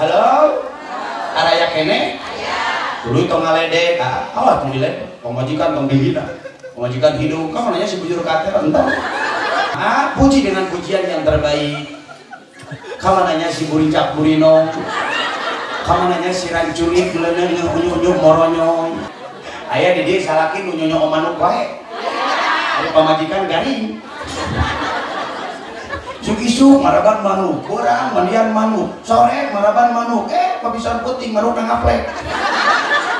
Halo? Araya kene? Dulu tong ngaledek, alah tong diledek, pamajikan tong dihina. Pamajikan hidup, kamu nanya si bujur kater entah. Ah, puji dengan pujian yang terbaik. Kamu nanya si buricak burino. Kamu nanya si ranculik meleneng unyu-unyu moronyong. Aya di dieu salaki nu nyonyo manuk wae. Ari pamajikan garing. Isuk-isuk maraban manuk, kurang mandian manuk, sore maraban manuk, papisan puting manuk ngaplek.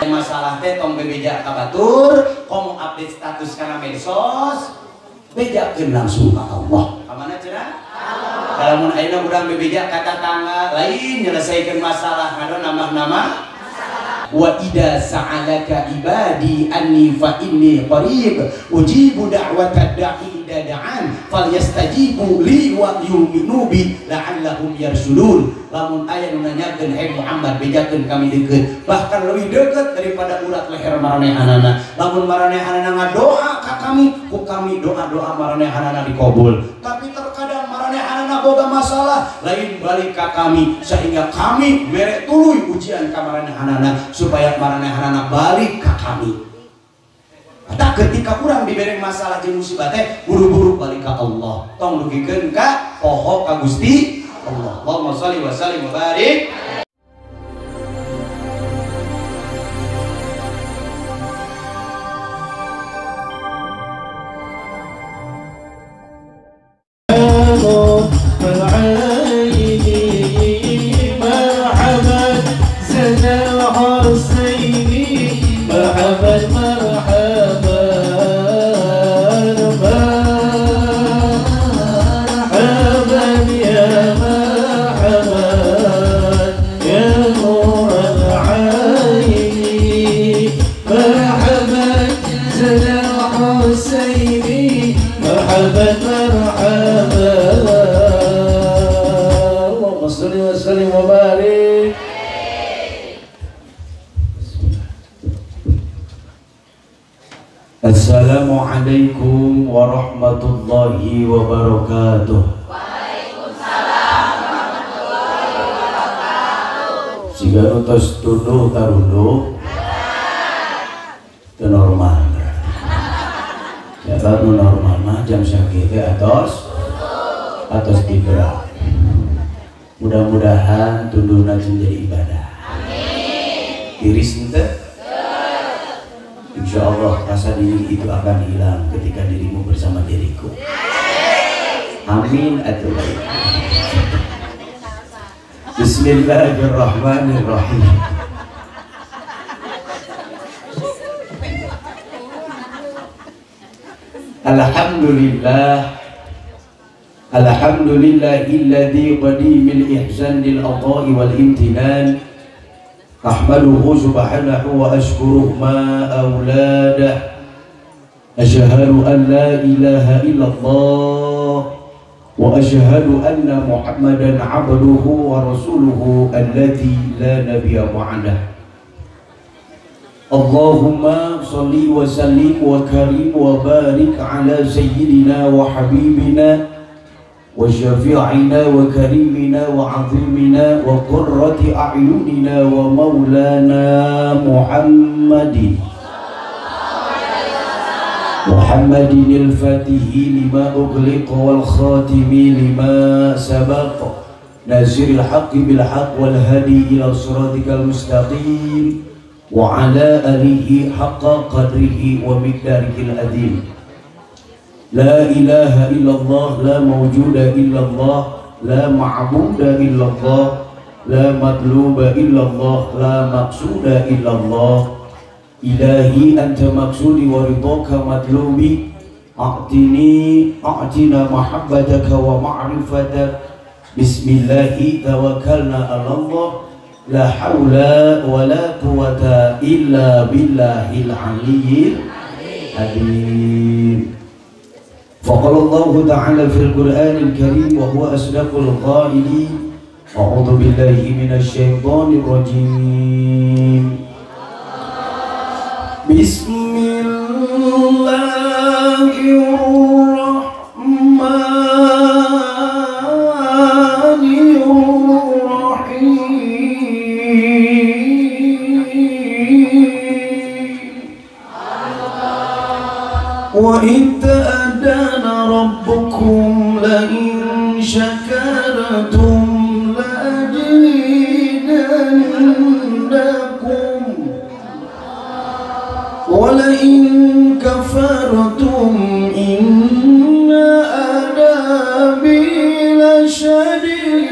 Masalah teh tong bebeja ka batur, komo update status kana medsos, bejakeun langsung ka Allah. Ka mana cenah? Lamun ayeuna urang bebeja ka tatangga lain nyelesaikeun masalah ngado nambah-nambah. Wa idza sa'alaka ibadi anni fa inni qarib ujibu da'watad da'i idza da'an falyastajibu li wa yu'minu bi la'allahum yarshudun. Lamun aya nu nanyakeun hey Muhammad bejakeun kami deukeut, bahkan lebih deukeut daripada urat leher maranehanana. Lamun maranehanana ngadoa ka kami, ku kami doa-doa maranehanana dikabul. Tapi terkadang maranehanana boga masalah lain balik ka kami, sehingga kami mere tuluy ujian ka maranehanana supaya maranehanana balik ka kami. Tak ketika urang diberi masalah jeung musibah teh buru-buru balik ka Allah. Tong dugikeun ka poho ka Gusti Allah. Allahumma shalli wa sallim wa barik. Assalamualaikum warahmatullahi wabarakatuh. Waalaikumsalam warahmatullahi wabarakatuh. Siga utos tunduh tarunduh teu normal. Jabat nu normal mah jam sakieu atos atos digerak. Mudah-mudahan tunduhna jadi ibadah. Amin. Tiris henteu? Insya Allah rasa diri itu akan hilang ketika dirimu bersama diriku. Amin. Bismillahirrahmanirrahim. Alhamdulillah. Alhamdulillahilladzi qadimil ihsan lil ata'i wal imtinan. أحمده سبحانه وأشكره ما أولاده. أشهد أن لا إله إلا الله وأشهد أن محمدا عبده ورسوله الذي لا نبي بعده. اللهم صل وسلم وكريم وبارك على سيدنا وحبيبنا وشفيعنا وكريمنا وعظيمنا وقرة أعيننا ومولانا محمد محمد الفاتح لما أغلق والخاتم لما سبق ناصر الحق بالحق والهدي إلى صراطك المستقيم وعلى آله حق قدره ومقداره العظيم. لا إله إلا الله، لا موجود إلا الله، لا معبود إلا الله، لا مطلوب إلا الله، لا مقصود إلا الله. إلهي أنت مقصودي ورضاك مطلوبي. أعطني أعطنا محبتك ومعرفتك. بسم الله توكلنا على الله، لا حول ولا قوة إلا بالله العلي العظيم. فقال الله تعالى في القرآن الكريم وهو أصدق القائلين: أعوذ بالله من الشيطان الرجيم. بسم الله الرحمن الرحيم. وإذ تأذن ربكم لئن شكرتم لأزيدنكم ولئن كفرتم إن عذابي لشديد.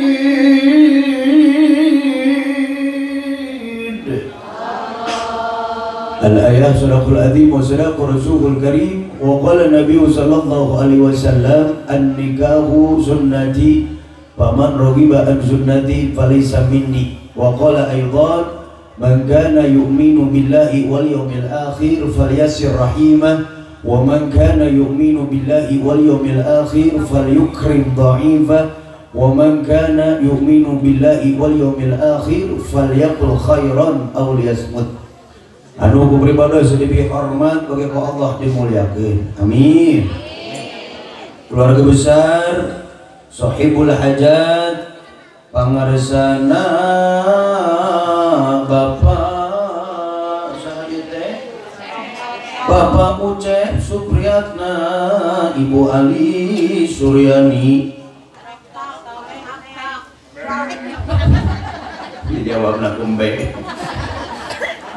Al-ayah sadaqul azim wa sadaqur rasulul karim. Wa qala nabi sallallahu alaihi wasallam, an-nikahu sunnati faman raghiba an sunnati falaysa minni. Wa qala aidan, man kana yu'minu billahi wal yawmil akhir falyasir rahimah, wa man kana yu'minu billahi wal yawmil akhir falyukrim dha'ifah, wa man kana yu'minu billahi wal yawmil akhir falyaqul khairan aw liyasmut. Anu ku pribadi sedih hormat bagi Allah dimuliakeun. Amin. Keluarga besar Sohibul Hajat pangarsana Bapak saha ieu teh? Bapak Ucep Supriyatna, Ibu Ali Suryani. Dijawabna kumbe.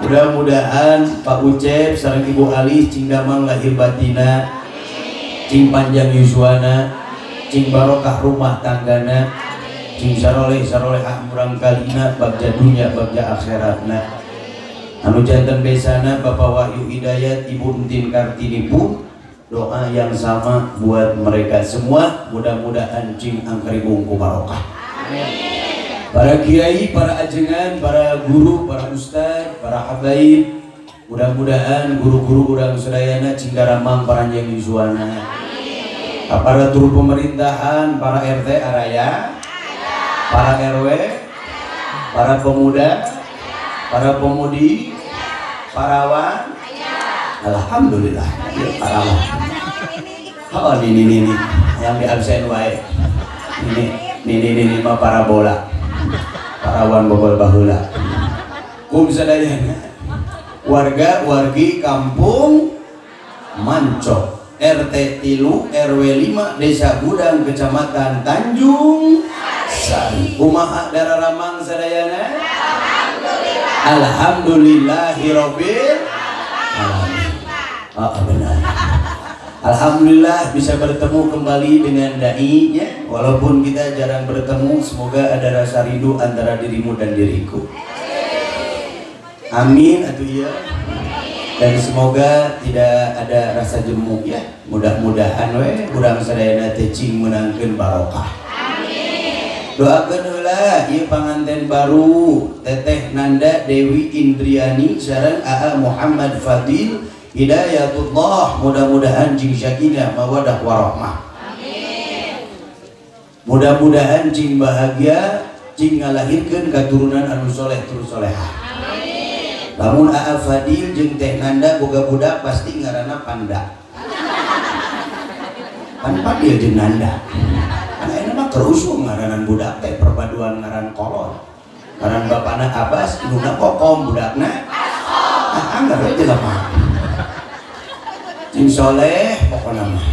Mudah-mudahan Pak Ucep sareng Ibu Ali cing damang lahir batina, cing panjang yuswana, cing barokah rumah tanggana, cing saroleh sarolehah murang kalina, bagja dunya bagja akhiratna. Anu janten besana Bapak Wahyu Hidayat, Ibu Entin Kartini pun doa yang sama buat mereka semua, mudah-mudahan cing angkribung ku barokah. Para kiai, para ajengan, para guru, para ustad, para habaib, mudah-mudahan guru-guru urang sadayana cing daramang paranjang yuswana. Aparatur pemerintahan, para RT araya, para RW, para pemuda, para pemudi, parawan, alhamdulillah, ya, parawan. Oh ini yang di absen wae. Ini mah parabola. Parawan bobol baheula. Kum sadayana warga wargi kampung Mancok RT 3 RW 5 Desa Gudang Kecamatan Tanjung Sari. Kumaha dararamang sadayana? Alhamdulillah. Alhamdulillahirabbil alamin. Oh, benar. Alhamdulillah bisa bertemu kembali dengan dai ya. Walaupun kita jarang bertemu, semoga ada rasa rindu antara dirimu dan diriku. Amin atau iya. Dan semoga tidak ada rasa jemu ya. Mudah-mudahan we urang sadayana teh cing meunangkeun barokah. Amin. Doakeun heula ieu panganten baru Teteh Nanda Dewi Indriani sareng AA Muhammad Fadil Hidayatullah, mudah-mudahan cing sakinah mawadah warahmah. Amin. Mudah-mudahan cing bahagia, cing ngalahirkeun katurunan anu soleh tur solehah. Amin. Lamun AA Fadil jeung Teh Nanda boga budak pasti ngaranna Panda. Pan Fadil jeung Nanda. Kan ayeuna mah keur usum ngaranan budak teh perpaduan ngaran kolot. Ngaran bapana Abbas, indungna Kokom, budakna ah anggar we jelema. Cing soleh pokona mah.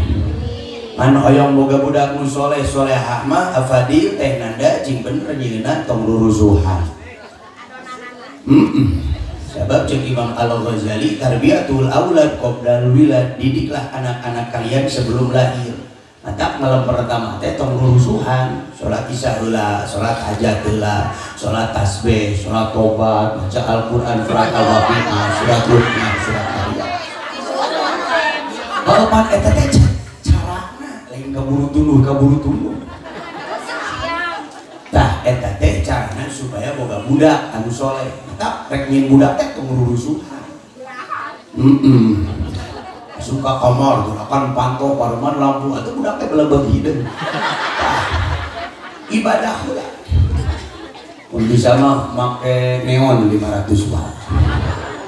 Man hoyong boga budak nu soleh solehah mah Fadil Teh Nanda cing bener nyieunna tong rurusuhan. Sebab cek Imam Al-Ghazali, tarbiyatul aulad qoblal wilad, didiklah anak-anak kalian sebelum lahir. Matak malam pertama teh tong rurusuhan, salat isya heula, salat hajat heula, salat tasbih, salat tobat, baca Al-Qur'an, surat Al-Waqiah, surat Luqman, surat Maryam. Pan eta teh carana lain kaburu tunduh. Tah eta teh carana supaya boga budak anu soleh. Tah rek nyin budak teh tong rurusuhan. Suka kamar gerakan panto paruman lampu atuh budak teh belebeg hideung. Tah ibadah heula. Mun bisa mah make neon 500 watt.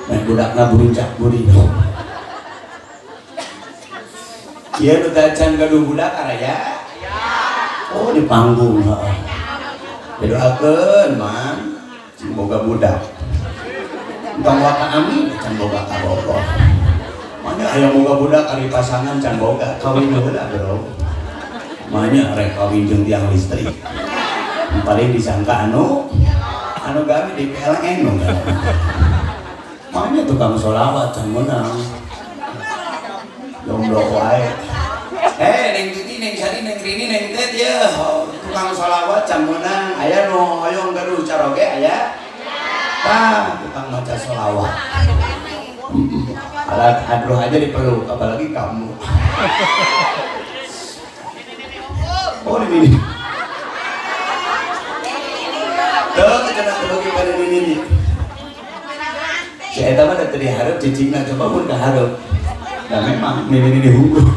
Meh budakna buruncak burido. Iya nu tacan gaduh budak araya? Oh di panggung heeh. Didoakeun mang cing boga budak. Entong waka amin can boga kabogoh. Manya aya boga budak ari pasangan can boga kawin heula bro. Manya rek kawin jeung tiang listrik. Paling disangka anu gawe di PLN nu. Manya tukang sholawat can meunang. Jomblo wae. Neng Titi, Neng Sari, Neng Rini, Neng Tet ya, tukang sholawat can meunang. Aya nu hoyong gaduh caroge aya? Tah, tukang maca sholawat. Alat hadroh aja diperlu, apalagi kamu. Oh, ini. Tuh, cenah teu ka ini. Si eta mah teu dihareup cicingna coba mun kahareup. Nah memang ini hukum.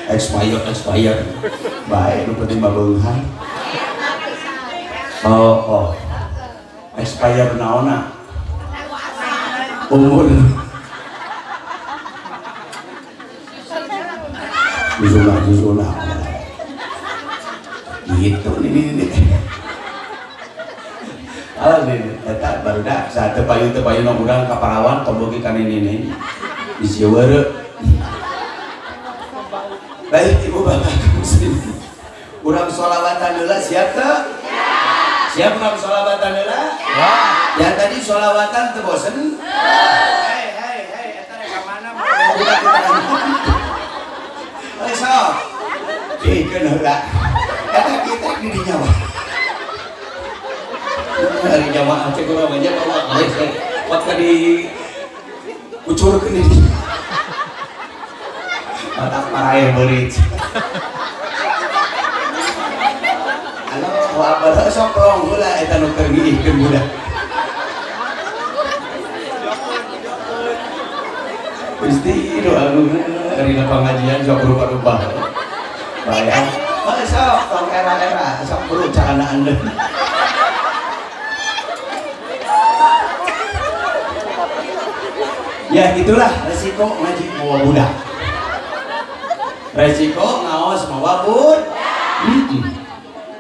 Expired. Baik, lu penting mah beunghar. Oh. Expired naonna? Umur. Susuna. Gitu ini. Alah ini, eta barudak saat teu payu nu urang ka parawan tombogi ka nini. Bisi weureu. Baik ibu bapak muslimin. Urang sholawatan heula siap teu? Siap urang sholawatan heula? Siap. Yang tadi sholawatan teu bosen? Hei hei hei eta rek ka mana budak kita. Hei sok. Dikeun heula. Eta kita di dinya wae. Hari jamaah cek urang aja bawa geus pot ka di kucurkeun di. Otak paraeh beurit. Halo, apa sok rong heula eta nu keur ngiihkeun budak. Gusti doa agung ari pengajian sok rupa-rupa. Bae. Heuh sok tong era-era sok buru carana anda. Ya itulah resiko ngaji mawa budak. Resiko ngaos mawa budak.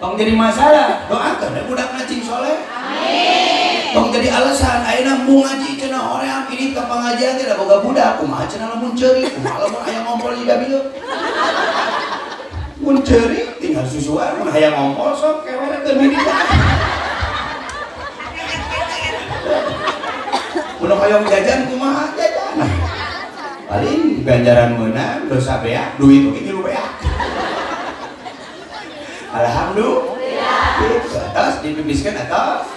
Tong jadi masalah, doakeun budak ngacing soleh. Amin. Tong jadi alasan ayeuna mung ngaji cenah hoream ini ka pangajian teh da boga budak, kumaha cenah lamun ceurik, kumaha lamun aya ngompol jiga bieu. Mun ceurik tinggal susuan, mun hayang ngompol sok kewerekeun di dieu. Mun hoyong jajan kumaha jajan. Nah, paling ganjaran meunang dosa beak, duit oge ngilu beak. Alhamdulillah. Gitu. Atas dipipiskeun atas.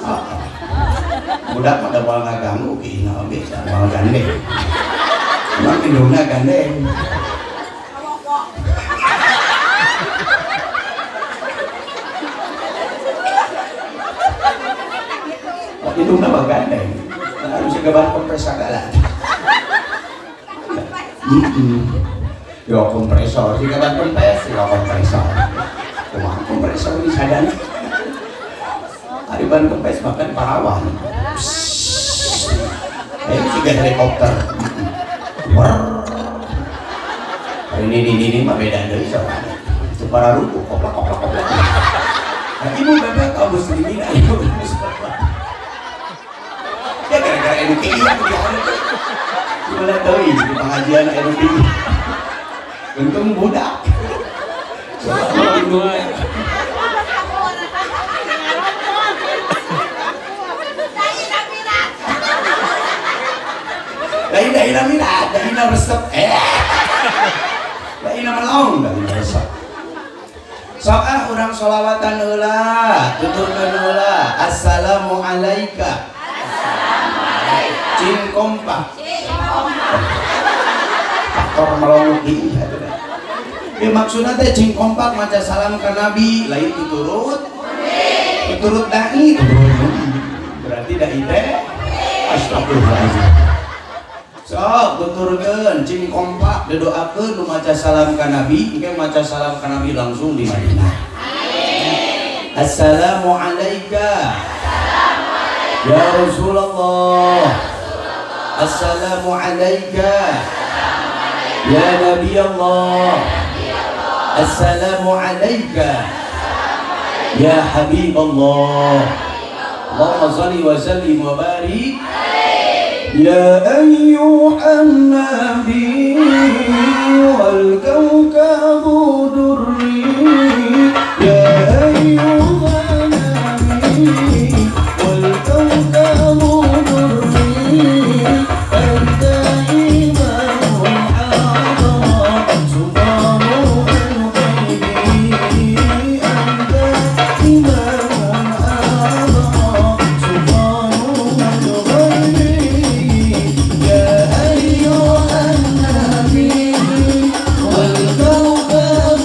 Oh. Budak mah da moal ngaganggu kieu oge moal gandeng. Emang indungna gandeng. Oh, indungna mah gandeng. Harus gaban kompres sagala. Yo kompresor, jika ban kempes, yo kompresor. Kumaha kompresor ini sadana. Ari ban kempes makan parawan. Ayo siga helikopter. Ini mah beda deui soalnya. Itu para ruku koplak koplak koplak. Nah, ibu bapak kaum muslimin ayo. Ya gara-gara eduki ieu gimana teuing di pengajian eduki. Untung budak. Lain daina mirat, daina resep. Daina melong, daina resep. Sok ah urang sholawatan heula, tuturkeun heula. Assalamu alayka. Assalamualaikum. Cing kompak. Cing kompak. Faktor melong di atuh. Ya maksudna teh cing kompak maca salam ka Nabi, lain tuturut. Tuturut dai, tuturut. Berarti dai teh astagfirullahalazim. Sok tuturkeun cing kompak didoakeun nu maca salam ka Nabi, engke maca salam ka Nabi langsung di Madinah. Amin. Assalamu alayka. Assalamualaikum. Ya Rasulullah. Assalamu alayka. Ya Nabi Allah. Assalamu alayka. Ya Habib Allah. Allahumma shalli wa sallim wa barik. يا أيها النبي والكوكب دري يا أيها النبي والكوكب دري أنت إمام الحضرة سلطان الغيب أنت إمام الحضرة سلطان الغيب يا أيها النبي والكوكب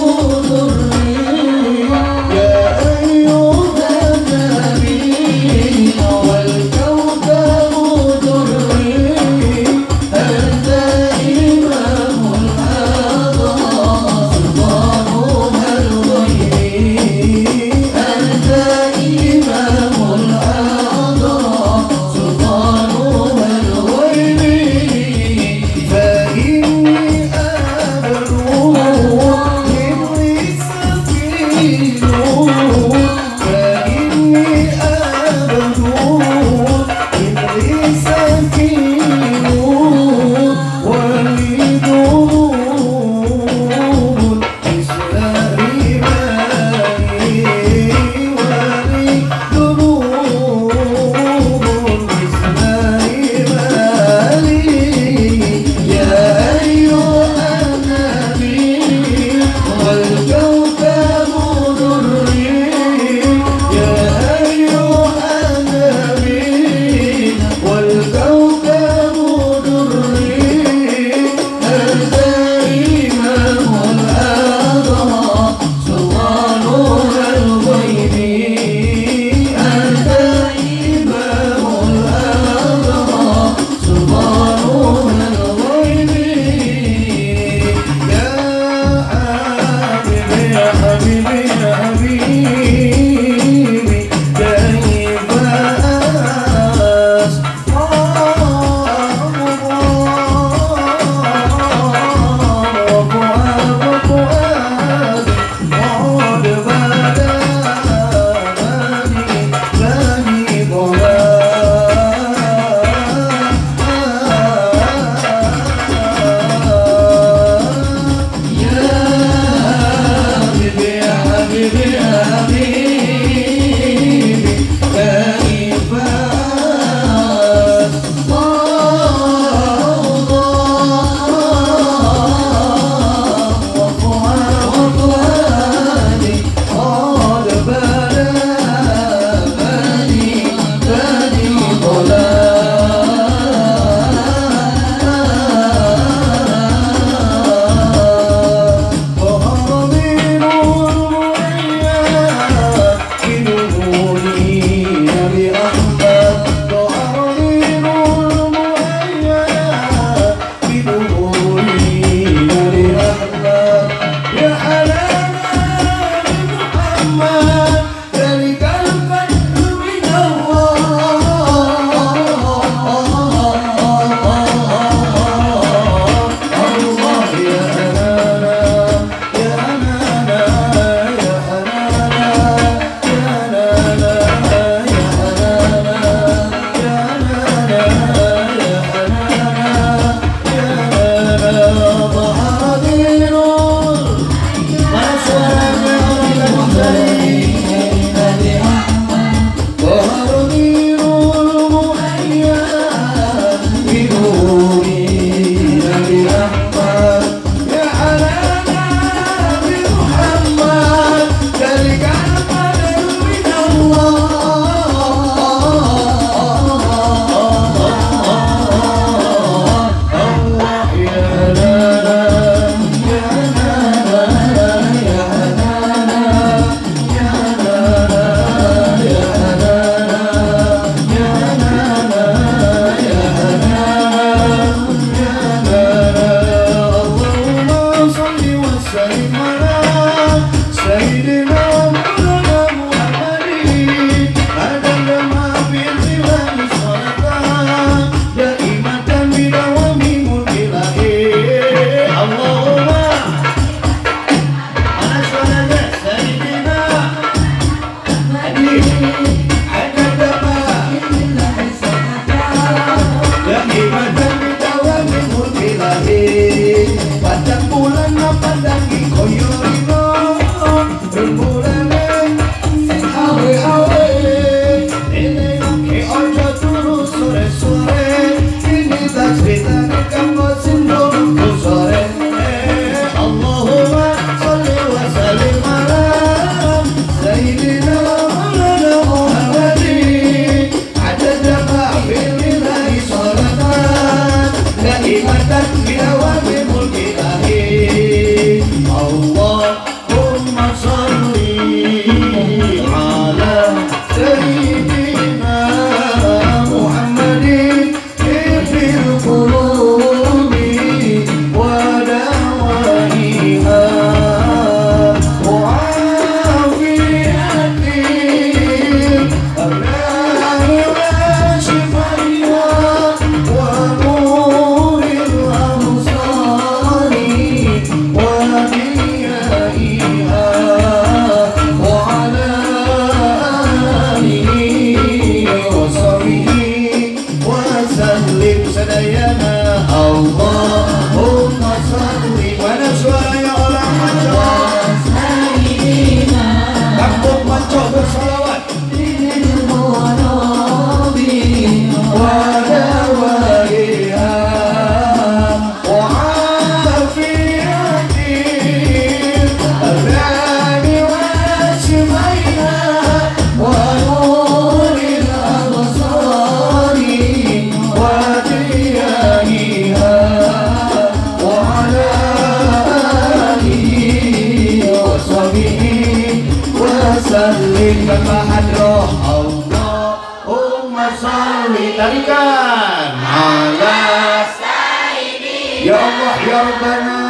Bapak Hadroh. Allahumma sholli tarikan ala sayyidi. Ya Allah ya Rabbana,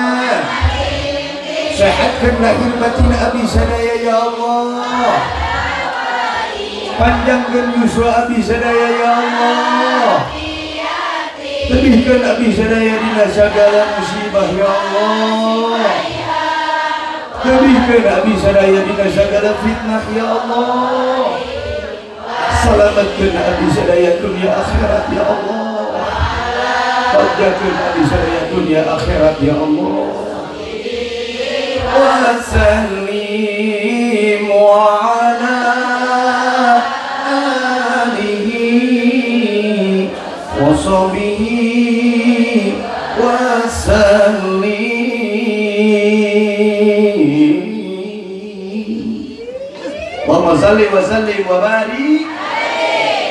sehatkan lahir batin abi sadaya ya Allah. Panjangkan yuswa abi sadaya ya Allah. Lebihkan abi sadaya dina segala musibah ya Allah. Lebihkan abi sadaya dina segala fitnah ya Allah. Selamatkan abi sadaya dunia akhirat ya Allah. Panjangkan abi sadaya dunia akhirat ya Allah. Wa sallim ala alihi wa sahbihi wa sallim. Allahumma salli wa sallim wa barik.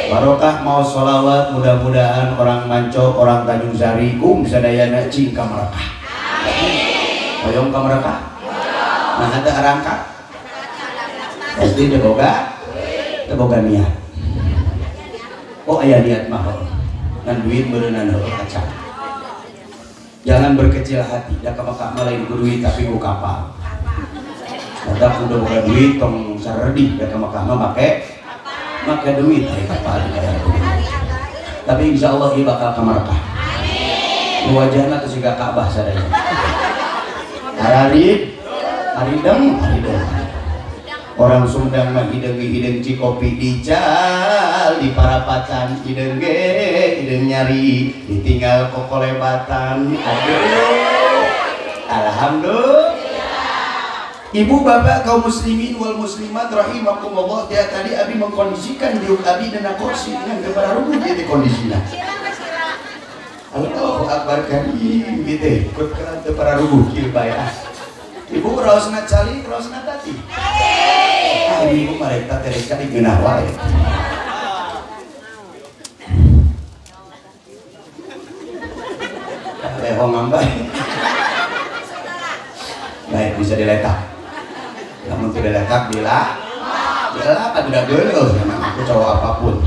Barokah mau sholawat, mudah-mudahan orang Manco, orang Tanjung Sari kum sadayana cing ka Merekah. Hoyong ka Merekah? Nah ada arangkat SD teu boga niat. Oh aya niat mah ngan duit beureunan heueuh kaca. Jangan berkecil hati, da ka Mekah mah lain ku duit tapi ku kapal. Da kudu boga duit tong saredih, da ka Mekah mah make duit ari kapal dibayar ku duit. Tapi insyaallah ieu bakal ka Merekah. Amin. Wajahna teh siga Ka'bah sadaya. Hararid, harideng, harideng. Orang Sumedang mah hideung hideung cikopi dical di parapatan, hideung ge hideung nyari ditinggal kokolebatan. Aduh, alhamdulillah. Ibu bapak kaum muslimin wal muslimat rahimakumullah, dia tadi abi mengkondisikan diuk abi dina kursi dengan kepada rubuh dia kondisina. Allahu akbar karim gitu, ikut ke para rubuh kieu bae. Ibu raosna cali, raosna tati. Ah, ibu mereka teh cali geunah wae. Lehong ngambay. Baik, bisa diletak. Namun tidak letak bila apa tidak geuleuh memang aku cowok apapun.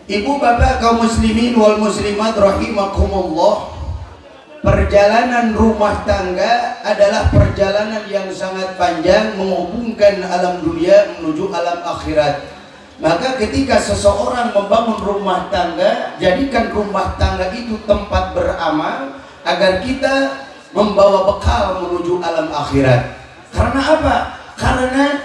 Ibu bapak kaum muslimin wal muslimat rahimakumullah. Perjalanan rumah tangga adalah perjalanan yang sangat panjang menghubungkan alam dunia menuju alam akhirat. Maka ketika seseorang membangun rumah tangga, jadikan rumah tangga itu tempat beramal agar kita membawa bekal menuju alam akhirat. Karena apa? Karena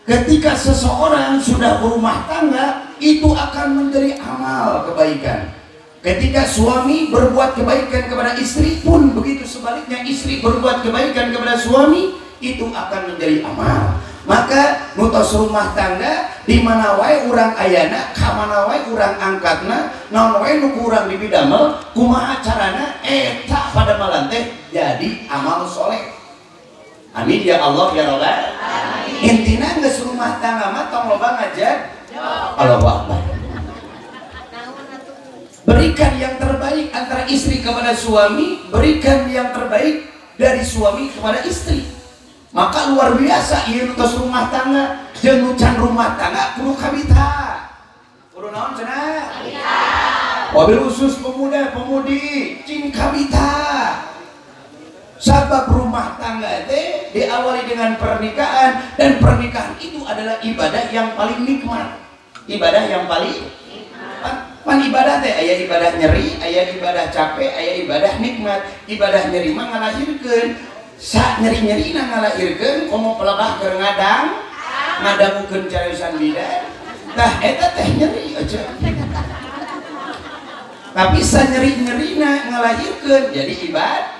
ketika seseorang sudah berumah tangga, itu akan menjadi amal kebaikan. Ketika suami berbuat kebaikan kepada istri pun begitu sebaliknya, istri berbuat kebaikan kepada suami, itu akan menjadi amal. Maka nutos rumah tangga di mana wae urang ayana, ka mana wae urang angkatna, naon wae nu kurang dibidamel, kumaha carana eta pada malam teh jadi amal soleh. Amin ya Allah ya Rabbal alamin. Intina geus rumah tangga mah tong loba ngajar. Allahu Akbar. Berikan yang terbaik antara istri kepada suami, berikan yang terbaik dari suami kepada istri. Maka luar biasa ieu nutos rumah tangga, jeung nu can rumah tangga kudu kabita. Kudu naon cenah? Kabita. Wabil khusus pemuda-pemudi cing kabita. Sabab rumah tangga teh diawali dengan pernikahan, dan pernikahan itu adalah ibadah yang paling nikmat. Ibadah yang paling nikmat. Pan ibadah teh aya ibadah nyeri, aya ibadah capek, aya ibadah nikmat. Ibadah nyeri mah ngalahirkeun. Sa nyeri-nyerina ngalahirkeun komo pelebah keur ngadang, ngadangukeun cariosan bidan. Tah eta teh nyeri aja. Tapi sa nyeri-nyerina ngalahirkeun jadi ibadah.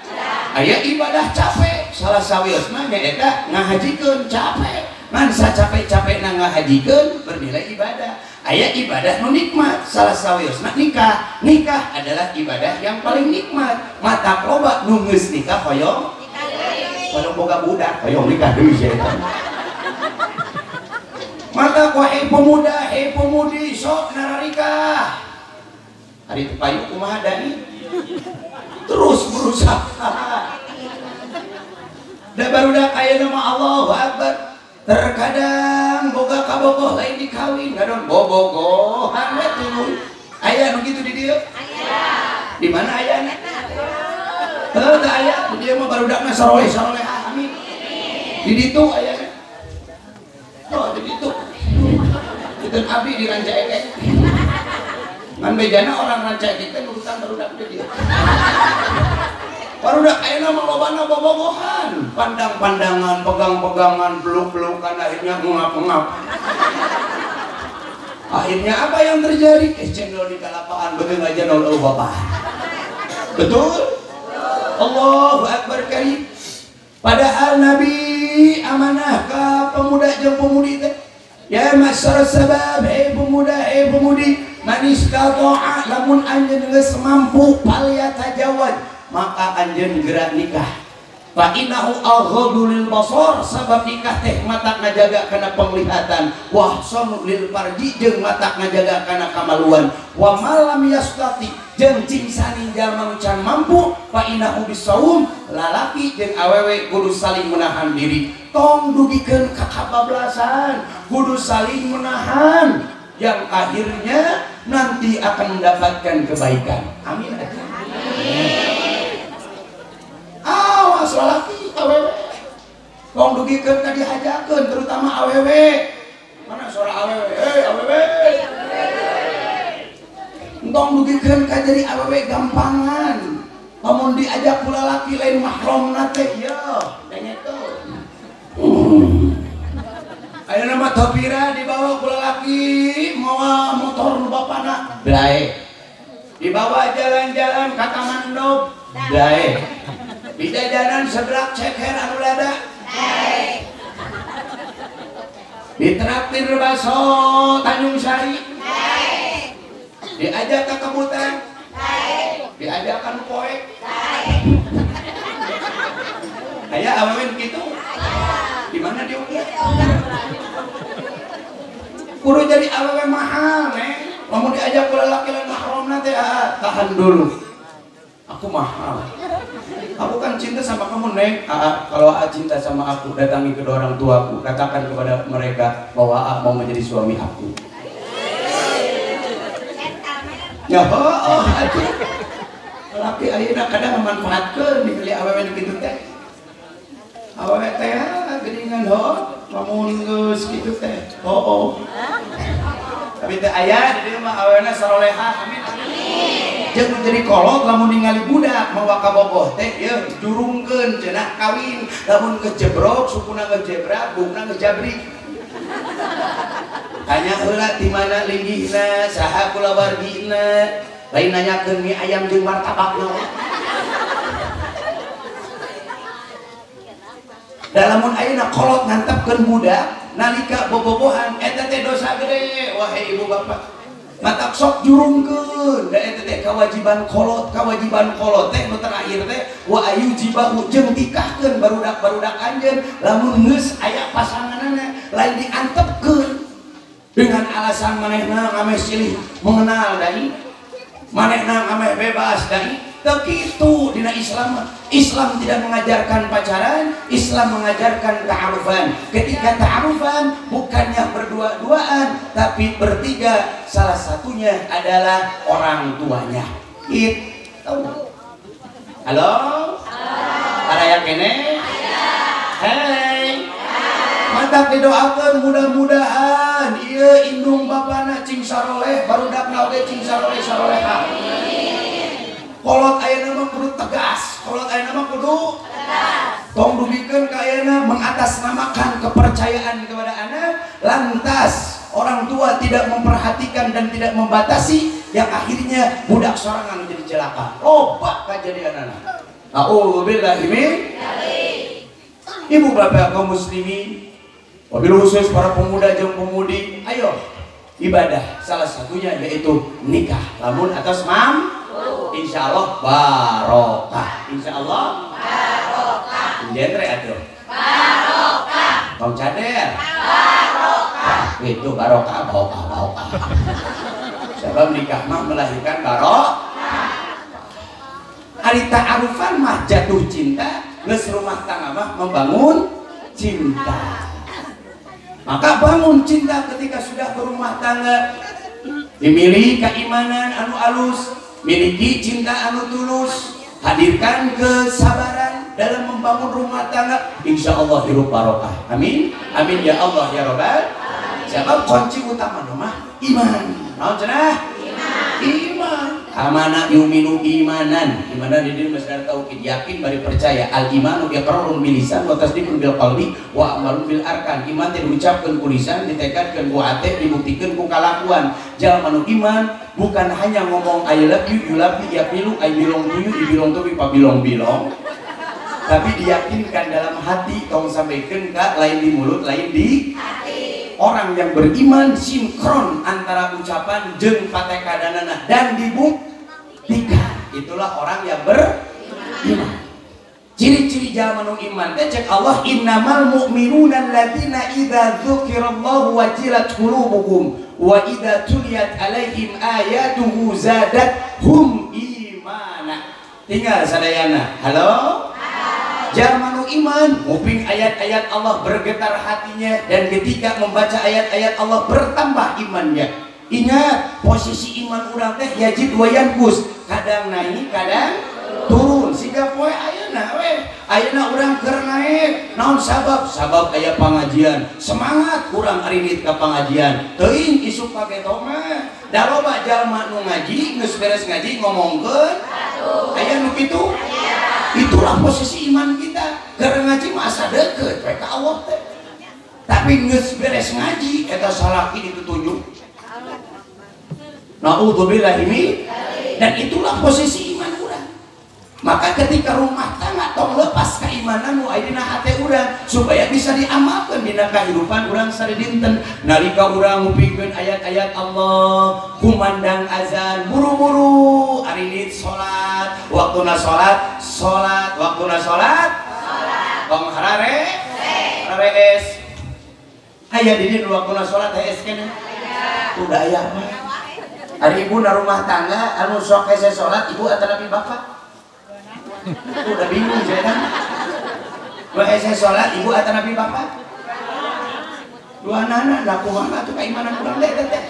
Aya ibadah capek, salah sawiosna nyaeta ngahajikeun capek. Ngan sacapek-capekna ngahajikeun bernilai ibadah. Aya ibadah nu nikmat, salah sawiosna nikah. Nikah adalah ibadah yang paling nikmat. Mata loba nu geus nikah hoyong hoyong boga budak, hoyong nikah deui sia eta. Mata ku hei pemuda, hei pemudi sok nararikah. Ari teu payu kumaha dani? Terus berusaha. Da barudak aya nama Allahu Akbar. Terkadang boga kabogoh lain dikawin ngadon bobogohan we tuluy. Aya nu kitu di dieu? Aya. Di mana ayana? Heuh teu aya, di dieu mah barudakna saroleh-sarolehah amin. Di ditu ayana. Oh, di ditu. Itu abdi di Rancaekek. Ngan bejana orang Rancaekek teh nurutan barudak di dieu. Barudak ayeuna mah lobana bobogohan, pandang-pandangan, pegang-pegangan, peluk-pelukan, akhirnya ngap-ngap. Akhirnya apa yang terjadi? Es cendol di kalapaan, beuteung aja nol eueuh bapak. Betul? Allahu Akbar karim. Padahal Nabi amanah ka pemuda jeung pemudi teh. Ya masyarakat sabab, hei pemuda, hei pemudi, manis tatoa lamun anjeun geus mampu palyatajawad, maka anjeun gerak nikah. Fa innahu aghaddu lil basar, sabab nikah teh mata ngajaga kana penglihatan, wa ahsanu lil farji jeung mata ngajaga kana kamaluan, wa malam yastati jeung cing saning jalma nu can mampu fa innahu bisaum, lalaki jeung awewe kudu saling menahan diri, tong dugikeun ka kabablasan, kudu saling menahan yang akhirnya nanti akan mendapatkan kebaikan. Amin. Amin. Awas lalaki awewe tong dugikeun ka dihajakeun, terutama awewe. Mana suara awewe? Hei awewe, tong dugikeun ka jadi awewe gampangan. Lamun diajak ku lalaki lain mahramna teh yeuh dengekeun. Ayeuna mah topira dibawa ku lalaki mawa motor nu bapana dae, dibawa jalan-jalan ka Taman Dog dae, di jajanan seberak ceker anu lada, ditraktir bakso Tanjung Sari, diajak ke Kebutan, diajakan poek, aya awewe gitu. Di mana dia? Kudu jadi awewe mahal, neng. Lamun diajak ku lalaki lain mahramna teh, tahan dulu. Aku mahal. Aku kan cinta sama kamu, Neng. Aa, kalau Aa cinta sama aku, datangi kedua orang tuaku, katakan kepada mereka bahwa Aa mau menjadi suami aku. Ya, oh, atuh. Laki ayeuna kadang memanfaatkeun dibeli awewe nu kitu teh. Awewe teh geuningan ho, lamun geus kitu teh. Oh. Tapi teh aya di dieu mah awewena saroleha, amin. Jeung jadi kolot lamun ningali budak mawa kabogoh teh yeuh jurungkeun cenah kawin, lamun geus jebrok sukuna geus jebrak bungna geus jabrik. Tanya heula di mana linggihna, saha kulawargina, lain nanyakeun mie ayam jeung martabakna. Da lamun ayeuna kolot ngantepkeun budak nalika bobogohan eta teh dosa gede wahai ibu bapak. Matak sok jurungkeun da eta teh kewajiban kolot, kewajiban kolot teh nu terakhir teh wa ayujibahu jeung tikahkeun barudak-barudak anjeun lamun geus aya pasanganana, lain diantepkeun dengan alasan manehna ngameh silih mengenal dai, manehna ngameh bebas dai. Teu kitu dina Islam. Islam tidak mengajarkan pacaran, Islam mengajarkan ta'arufan. Ketika ta'arufan bukannya berdua-duaan, tapi bertiga, salah satunya adalah orang tuanya. Itu. Halo? Ada yang kene? Hei. Mantap didoakan mudah-mudahan ieu indung bapana cing saroleh, barudakna oge cing saroleh saroleha. Kolot ayeuna mah kudu tegas, kolot ayeuna mah kudu tegas. Tong dugikeun ka ayeuna mengatasnamakan kepercayaan kepada anak, lantas orang tua tidak memperhatikan dan tidak membatasi, yang akhirnya budak sorangan menjadi celaka. Loba kajadianana. A'udzubillahi min dzalik. Ibu bapak kaum muslimin, wabil khusus para pemuda jeung pemudi, ayo ibadah salah satunya yaitu nikah. Lamun atas mam, insya Allah barokah. Insya Allah barokah. Genre atuh barokah. Tong cader barokah. Itu barokah, barokah, barokah. Sebab nikah mah melahirkan barokah. Ari ta'arufan mah jatuh cinta, geus rumah tangga mah membangun cinta. Maka bangun cinta ketika sudah berumah tangga, dimiliki keimanan anu alus, miliki cinta anu tulus, hadirkan kesabaran dalam membangun rumah tangga, insya Allah hirup barokah. Amin, amin ya Allah ya Robbal. Sebab kunci utama rumah iman. Naon cenah? Iman. Amana yuminu imanan. Imanan di dieu masdar taukid, yakin bari percaya. Al imanu iqrarun bil lisan wa tasdiqun bil qalbi wa amalun bil arkan. Iman teh diucapkeun ku lisan, ditekadkeun ku hate, dibuktikeun ku kalakuan. Jalma nu iman bukan hanya ngomong I love you, you love me, ya pilu, I belong to you, you belong to me, pa belong belong. Tapi diyakinkan dalam hati, tong sampaikan ka lain di mulut, lain di hati. Orang yang beriman sinkron antara ucapan jeung patekadanana dan dibuktikan. Itulah orang yang beriman. Ciri-ciri jalma nu iman teh cek Allah, innamal mu'minuna alladzina idza dzukirallahu wajilat qulubuhum wa idza tuliyat alaihim ayatuhu zadathum imana. Tinggal sadayana. Halo? Jalma nu iman nguping ayat-ayat Allah bergetar hatinya, dan ketika membaca ayat-ayat Allah bertambah imannya. Ingat, posisi iman urang teh yajid wa yanqus, kadang naik kadang turun. Siga poe ayeuna we, ayeuna urang keur naik. Naon sabab? Sabab aya pangajian. Semangat urang arinit ka pangajian. Teuing isuk pageto mah. Da loba jalma nu ngaji geus beres ngaji ngomongkeun aya nu kitu. Itulah posisi iman kita. Keur ngaji mah asa deukeut we ka Allah teh. Tapi geus beres ngaji eta salaki ditutunjuk. Naudzubillah ini. Dan itulah posisi iman urang. Maka ketika rumah tangga tong lepas keimanan nu aya dina hate urang supaya bisa diamalkeun dina kahirupan urang sadidinten. Nalika urang ngupingkeun ayat-ayat Allah, kumandang azan, buru-buru arinit salat, waktuna salat, salat, waktuna salat, salat. Tong harare, hararees. Aya di dieu waktuna salat hees keneh. Udah aya mah. Ari ibu na rumah tangga anu sok hese salat ibu atanapi bapak? Udah bingung saya kan. Dua hese salat ibu atanapi bapak? Dua anak-anak lah kumaha atuh kaimanan urang teh teh.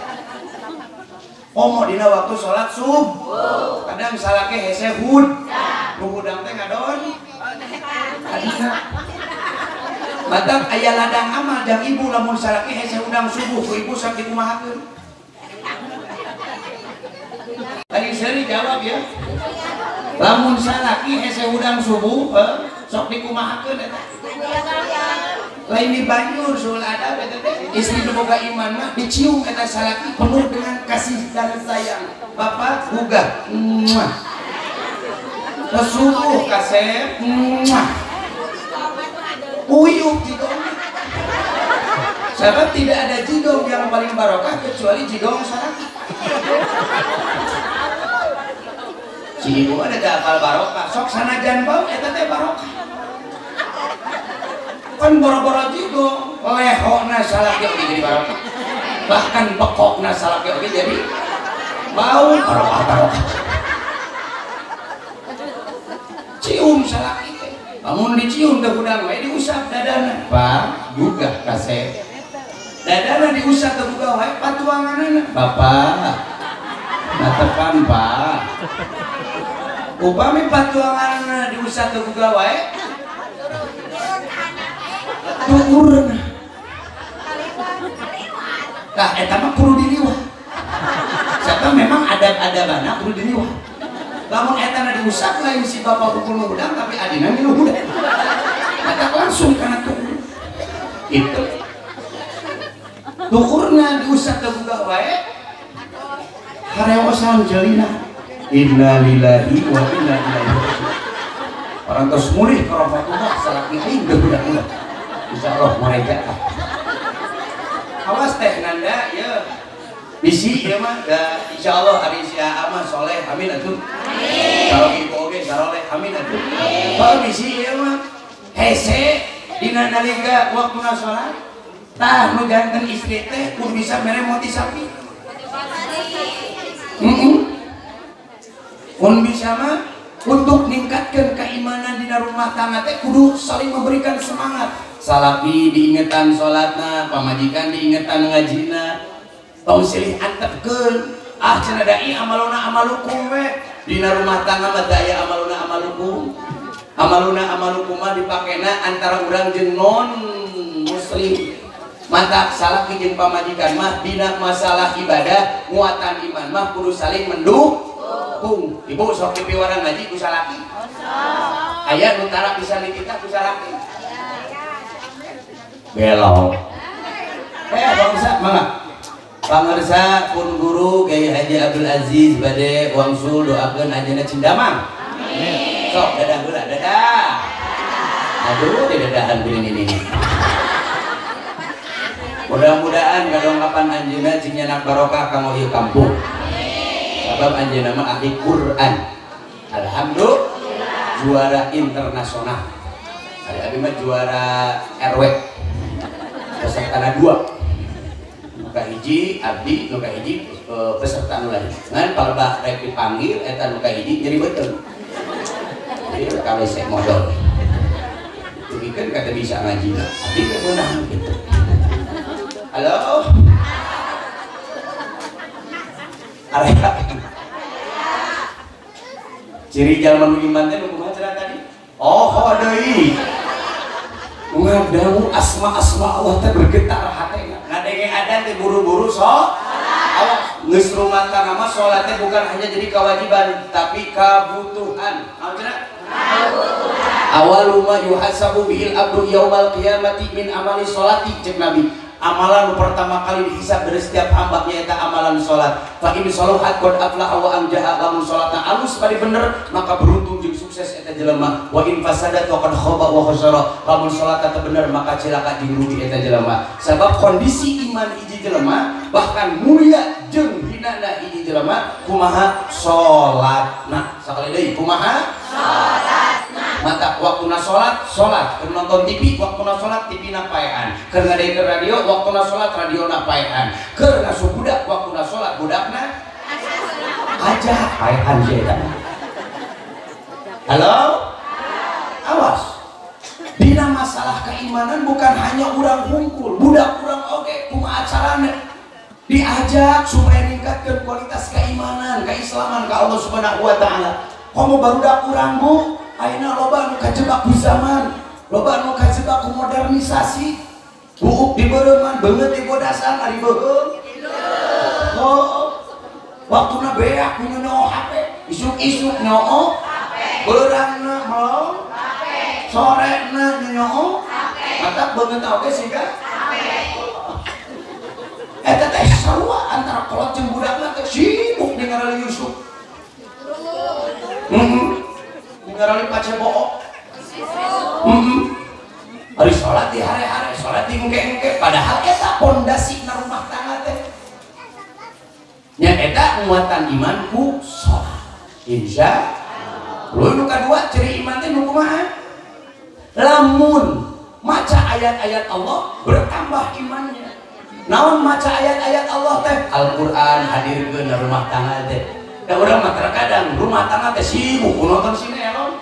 Komo dina waktu salat subuh. Kadang salake hese hud. Nu hudang teh ngadon. Kadina. Batak aya ladang amal jang ibu lamun salaki hese hudang subuh ku ibu sok dikumahakeun. Tadi seri jawab ya. Lamun salaki hese hudang subuh sok dikumahakeun eta. Lain di banjur sul adab eta teh. Istri nu boga iman mah dicium eta salaki penuh dengan kasih dan sayang. Bapak gugah. Muah. Subuh kasep. Muah. Uyuh jigong. Sebab tidak ada jigong yang paling barokah kecuali jigong salaki. Si ibu ada hafal barokah, sok sanajan bau eta teh barokah. Kan boro-boro jigong, lehokna salaki oge jadi barokah. Bahkan bekokna salaki oge jadi bau barokah barokah. Cium salaki teh. Lamun dicium teh hudang wae diusap dadana. Pak, gugah kasep. Dadana diusap teh gugah wae patuanganana. Bapak, natepan Pak. Upami patuanganana diusap teh gugah wae tuurna. Tah eta mah kudu diliwat. Sebab memang adab-adabana kudu diliwat. Lamun etana diusap lain si bapak hukum nu hudang tapi adina nu hudang. Maka langsung kana tuur. Itu. Tuurna diusap teh gugah wae harewosan jelina. Innalillahi wa inna ilaihi raji'un. Orang terus mulih ke rahmatullah salaki aing geus budak-budak. Insyaallah mereka. Awas teh Nanda ya. Bisi ieu mah da insyaallah ari si Aa mah soleh amin atuh. Amin. Kalau ibu oge saroleh amin atuh. Amin. Bisi ieu mah hese dina nalika waktuna salat tah nu janten istri teh kudu bisa mere motivasi. Heeh. Mun bisa mah untuk meningkatkan keimanan dina rumah tangga teh kudu saling memberikan semangat, Salaki diingetan salatna, pamajikan diingetan ngajina. Tong silih antepkeun. Ah cenah dai amaluna amalukum we. Dina rumah tangga mah teu aya amaluna amalukum. Amaluna amalukum mah dipakena antara urang jeung non muslim. Mata salaki jeung pamajikan mah dina masalah ibadah nguatan iman mah kudu saling mendukung. Ibu sok dipiwarang ngaji ku salaki. Aya nu tara bisa dititah ku salaki. Belok. Bangsa mangga. Pangersa pun guru Kiai Haji Abdul Aziz bade wangsul doakeun anjeunna cindamang. Amin. Sok dadah heula dadah. Aduh didadahan bilin ini. Mudah-mudahan kadongkapan anjeunna cing nyanak barokah kanggo ieu kampung. Amin. Sabab anjeunna mah ahli Quran. Alhamdulillah juara internasional. Ari abi mah juara RW. Pesertana 2. Nu kahiji abdi, nu kahiji peserta nu lain. Ngan palebah rek dipanggil eta nu kahiji nyeri beuteung. Jadi ka WC modal. Dugikeun kata bisa ngaji. Abdi teh meunang gitu. Halo. Area. Ciri jalma nu iman teh nu kumaha cenah tadi? Oh, deui. Ngadangu asma-asma Allah teh bergetar hatena. Ngadenge adan teh buru-buru sok. Awas, geus rumah tangga mah salat teh bukan hanya jadi kewajiban tapi kebutuhan. Naon cenah? Kebutuhan. Awalu ma yuhasabu bihil abdu yaumal qiyamati min amali sholati cek Nabi. Amalan pertama kali dihisab dari setiap hamba nyaeta amalan salat. Fa in shalahat qad aflaha wa anjaha, lamun salatna alus bari bener maka beruntung jeung sukses eta jelema. Wa in fasadat wa qad khaba wa khasara, lamun salatna teu bener maka cilaka jeung rugi eta jelema. Sabab kondisi iman hiji jelema bahkan mulia jeung hinana hiji jelema kumaha salatna. Sakali deui kumaha salatna. Mata waktuna salat salat, keur nonton TV waktuna salat TV na paean, keur ngadengekeun radio waktuna salat radiona paean, keur ngasuh budak waktuna salat budakna aja paean si eta. Halo? Awas. Dina masalah keimanan bukan hanya urang hungkul, budak urang oge kumaha carana diajak supaya ningkatkeun kualitas keimanan, keislaman ka Allah Subhanahu wa taala. Komo barudak urang bu, ayeuna loba nu kajebak ku zaman, loba nu kajebak ku modernisasi. Buuk dibereuman, beungeut dibodasan, ari beuheung. Oh, waktuna beak nyoo HP, isuk-isuk nyoo HP, beurangna melong HP, sorena nyoo HP, matak beungeut oge siga HP. Eta teh sarua antara kolot jeung budakna teh sibuk ningali Yusuf. Ningali pacebook. Ari salat di hare-hare, salat di engke-engke, padahal eta pondasi na rumah tangga teh. Nya eta nguatan iman ku salat. Insya Allah. Nu kadua ciri iman teh nu kumaha? Lamun maca ayat-ayat Allah bertambah imannya. Naon maca ayat-ayat Allah teh? Al-Qur'an hadirkeun na rumah tangga teh. Da urang mah terkadang rumah tangga teh sibuk nonton sinetron.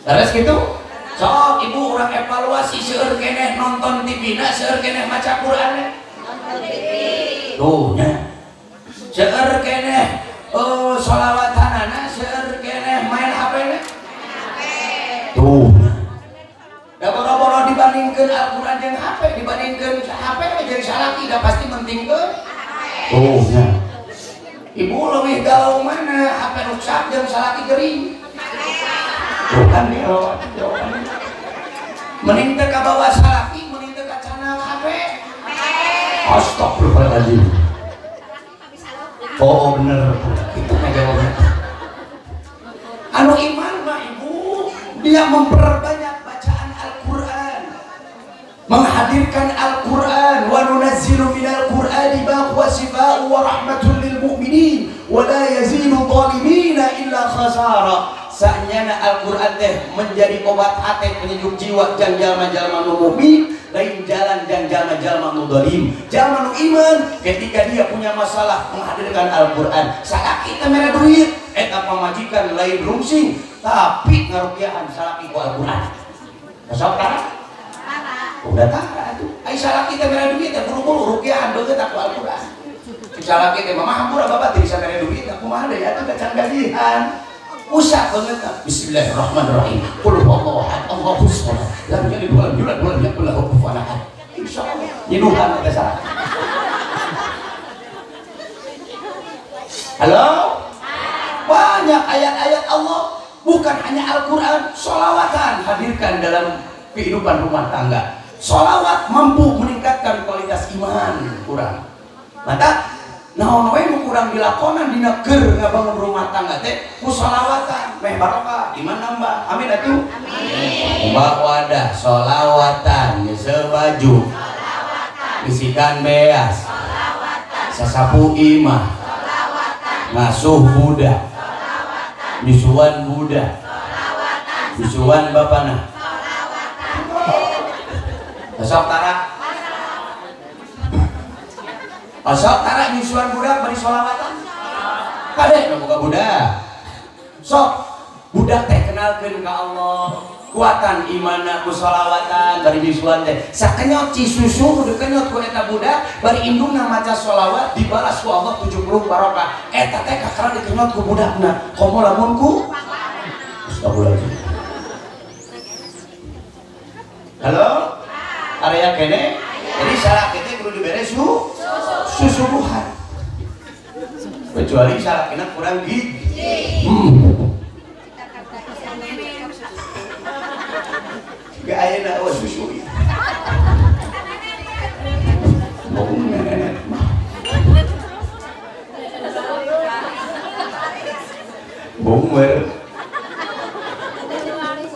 Terus gitu? Sok ibu urang evaluasi seueur keneh nonton TV na, seueur keneh maca Qur'an. Nonton TV. Tuh nya. Seueur keneh sholawatanana, seueur keneh main HP na. Tuh. Da boro-boro dibandingkeun Al-Qur'an jeung HP, dibandingkeun HP jeung salaki da pasti mentingkeun HP. Tuh nya. Ibu leuwih galau mana HP rusak jeung salaki gering. Bukan nih, mending teu kabawa salaki, mending teu kacana HP. Astagfirullahaladzim. Oh bener, itu mah jawabnya. Anu iman mah ibu, dia memperbanyak bacaan Al-Quran, menghadirkan Al-Quran. Wa nunazzilu minal Qur'ani ma huwa shifaa'un wa rahmatun lil mu'minin wa la yazidu zalimina illa khasara. Sanyana Al-Quran teh menjadi obat hati, penyejuk jiwa jang jalma-jalma nu mukmin, lain jalan jang jalma-jalma nu zalim. Jalma nu iman ketika dia punya masalah menghadirkan Al-Quran. Salaki teh mere duit, eta pamajikan lain rungsing, tapi ngarupiahan salaki ku Al-Quran. Sok tara? Udah tara atuh. Ai salaki teh mere duit teh buru-buru rukiahan beungeut aku Al-Qur'an. Cek salaki teh mama hampura bapak teu bisa mere duit aku mah deui atuh can gajihan. Usah banget. Bismillahirrahmanirrahim. Qul huwallahu ahad, Allahus samad. Lam yalid walam yulad walam yakul lahu kufuwan ahad. Insyaallah nyiduhan eta salah. Halo? Banyak ayat-ayat Allah, bukan hanya Al-Qur'an, sholawatan hadirkan dalam kehidupan rumah tangga. Sholawat mampu meningkatkan kualitas iman kurang. Maka naon we nu kurang dilakonan dina keur ngabangun rumah tangga teh ku sholawatan meh barokah iman nambah. Amin atuh. Amin. Mbak wadah sholawatan nyeseu baju sholawatan bisikan beas sholawatan sasapu imah sholawatan ngasuh budak sholawatan nyusuan budak sholawatan nyusuan bapana sholawatan. Sok tara? Sok tara nyusuan budak bari sholawatan? Kade nu boga budak. Sok budak teh kenalkeun ka Allah, kuatan imanna ku sholawatan bari nyusuan teh. Sakenyot ci susu kudu kenyot ku eta budak, bari indungna maca sholawat dibalas ku Allah 70 barokah. Eta teh kakara dikenyot ku budakna. Komo lamun ku astagfirullahaladzim. Halo? Area kene? Jadi salaki teh kudu dibere susubuhan. Kecuali salakina kurang gizi. Gak aya na susu. Bungwer.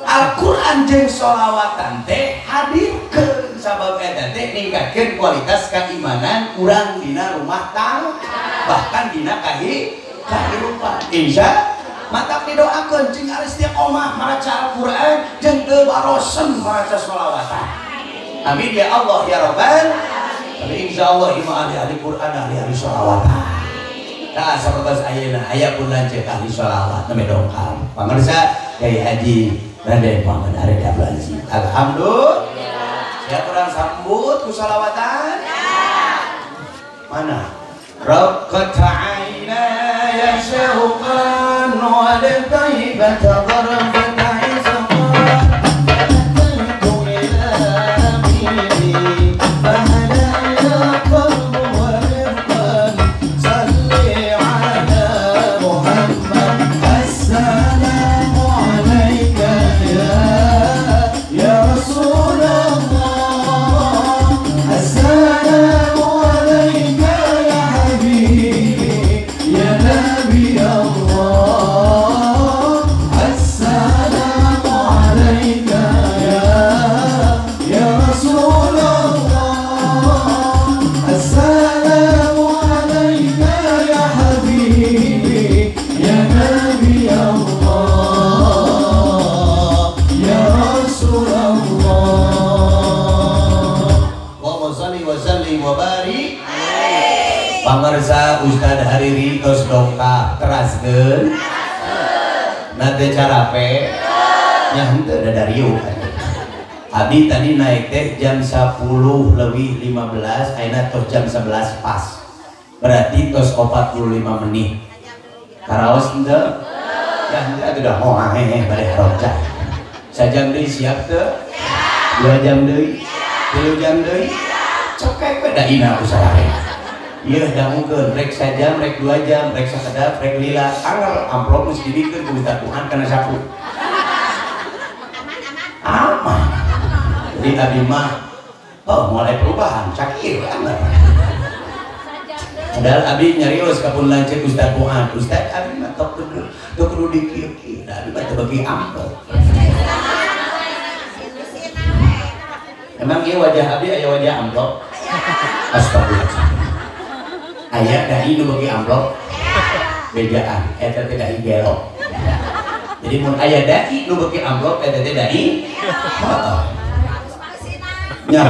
Al-Qur'an jeung sholawatan teh hadirkeun sabab eta teh ningkatkeun kualitas keimanan urang dina rumah tangga bahkan dina kahirupan. Insya matak didoakeun cing aris istiqomah maca Al-Qur'an jeung teu barosen maca sholawatan. Amin ya Allah ya Rabbal. Tapi insyaallah imah ahli-ahli Qur'an ahli-ahli sholawatan. Tah sapertos ayeuna aya pun lanceuk ahli sholawat nembe dongkap. Pangersa Kyai Haji Raden Muhammad Arif Abdul Aziz. Alhamdulillah. Siap orang sambut ku sholawatan? Ya. Mana? Raqqat aina ya syauqan wa al-taibata darbat isqan fataitu ila habibi fahada ya qalbu wa rifqan salli ala Muhammad. Assalamu alayka ya Rasulullah. Assalamu alayka ya habibi ya Nabi Allah. Assalamu alayka ya Rasulullah. Assalamu alayka ya habibi ya Nabi Allah ya Rasulullah. Allahumma shalli wa sallim wa barik. Pangersa Ustad Hariri tos dongkap teraskeun nate carape nya henteu da dariu. Abi tadi naik teh jam 10:15, ayeuna tos jam 11 pas. Berarti tos 45 menit. Karaos henteu? Ya henteu atuh dah hoang heeh bade harokca. Sajam deui siap teu? 2 jam deui? 3 jam deui? Cokek we da ina usaha. Ieu dangukeun rek sajam, rek 2 jam, rek sakedap, rek lila, anger amplop geus dibikeun ku Ustaz Tuhan kana saku. Aman. Jadi abi mah oh mulai perubahan sakieu anger. Padahal abi nyarios ka pun lanceuk Ustaz Fuad, Ustaz abi mah tok teu kudu dikieu-kieu, da abi mah teu beuki amplop. Emang ieu wajah abi aya wajah amplop? Astagfirullah. Aya dai nu beuki amplop? Bejaan eta teh dai gelo. Jadi mun aya dai nu beuki amplop eta teh dai heeh. Nya.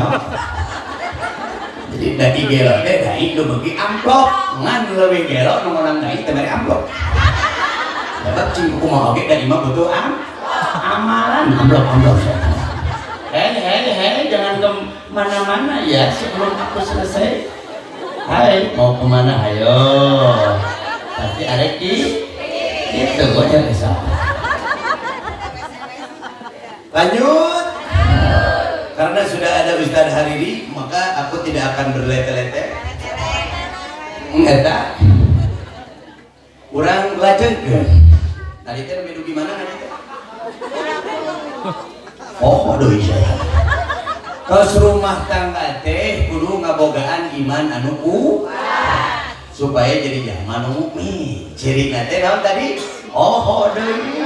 Jadi dai gelo teh dai nu beuki amplop, ngan leuwih gelo nu menang dai teh mere amplop. Sebab cing kumaha oge dai mah butuh amalan amplop-amplop. Hai, jangan ke mana-mana ya sebelum aku selesai. Hai, mau kemana? Ayo. Pasti arek itu aja bisa. Lanjut. Karena sudah ada Ustadz Hariri, maka aku tidak akan berlete-lete. Enggak. Urang lajengkeun. Tadi teh menu gimana kan itu? Oh, aduh iya. Tos rumah tangga teh kudu ngabogaan iman anu kuat supaya jadi jalma nu mukmin. Cirina teh naon tadi? Oh, deui.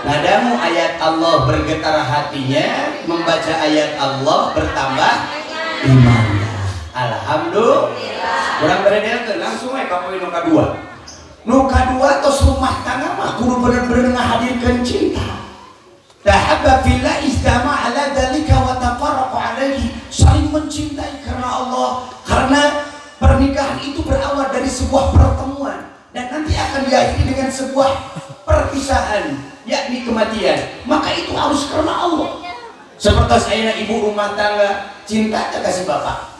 Ngadamu ayat Allah bergetar hatinya, membaca ayat Allah bertambah imannya. Alhamdulillah. Urang beredelkeun langsung we ka poin nu kadua. Nu kadua tos rumah tangga mah kudu bener-bener ngahadirkeun cinta. Tahabba fillah izdama ala dzalika wa tafarraqa alaihi. Saling mencintai karena Allah, karena pernikahan itu berawal dari sebuah pertemuan dan nanti akan diakhiri dengan sebuah perpisahan, yakni kematian. Maka itu harus karena Allah. Seperti saya ibu rumah tangga, cinta tak kasih bapak?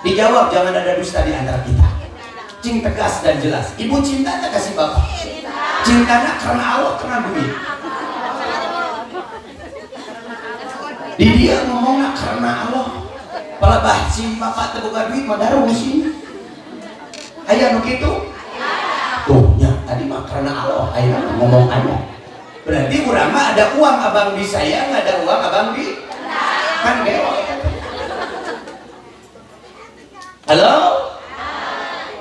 Dijawab, jangan ada dusta di antara kita. Cing tegas dan jelas. Ibu cinta tak kasih bapak? Cintanya karena Allah, karena duit. Di dia ngomongnya karena Allah. Palebah si bapak terbuka duit mah darung sih. Aya nu kitu? Tuh nya tadi mah karena Allah, aya ngomong aja. Berarti urang mah ada uang abang di saya, nggak ada uang abang di kan gelo. Halo?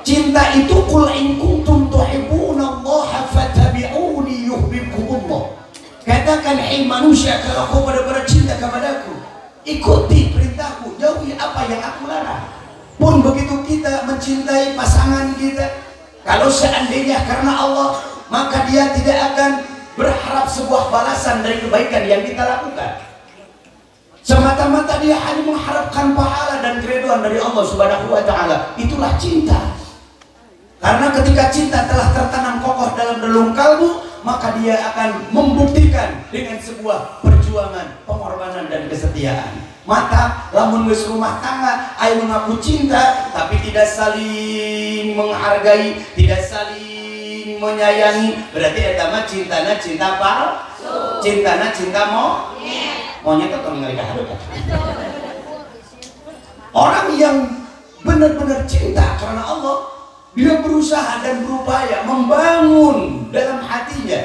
Cinta itu qul in kuntum tuhibbunallaha fattabi'uni yuhibbukumullah. Katakan hai manusia, kalau kau benar-benar cinta kepadaku, ikuti perintahku, jauhi apa yang aku larang. Pun begitu kita mencintai pasangan kita, kalau seandainya karena Allah, maka dia tidak akan berharap sebuah balasan dari kebaikan yang kita lakukan. Semata-mata dia hanya mengharapkan pahala dan keridhaan dari Allah Subhanahu wa taala. Itulah cinta. Karena ketika cinta telah tertanam kokoh dalam relung kalbu, maka dia akan membuktikan dengan sebuah perjuangan, pengorbanan dan kesetiaan. Mata lamun geus rumah tangga aya mengaku cinta tapi tidak saling menghargai, tidak saling menyayangi, berarti eta mah cintana cinta palsu. Cintana cinta monyet. Monyet atau ningali ka hareup. Orang yang benar-benar cinta karena Allah, dia berusaha dan berupaya membangun dalam hatinya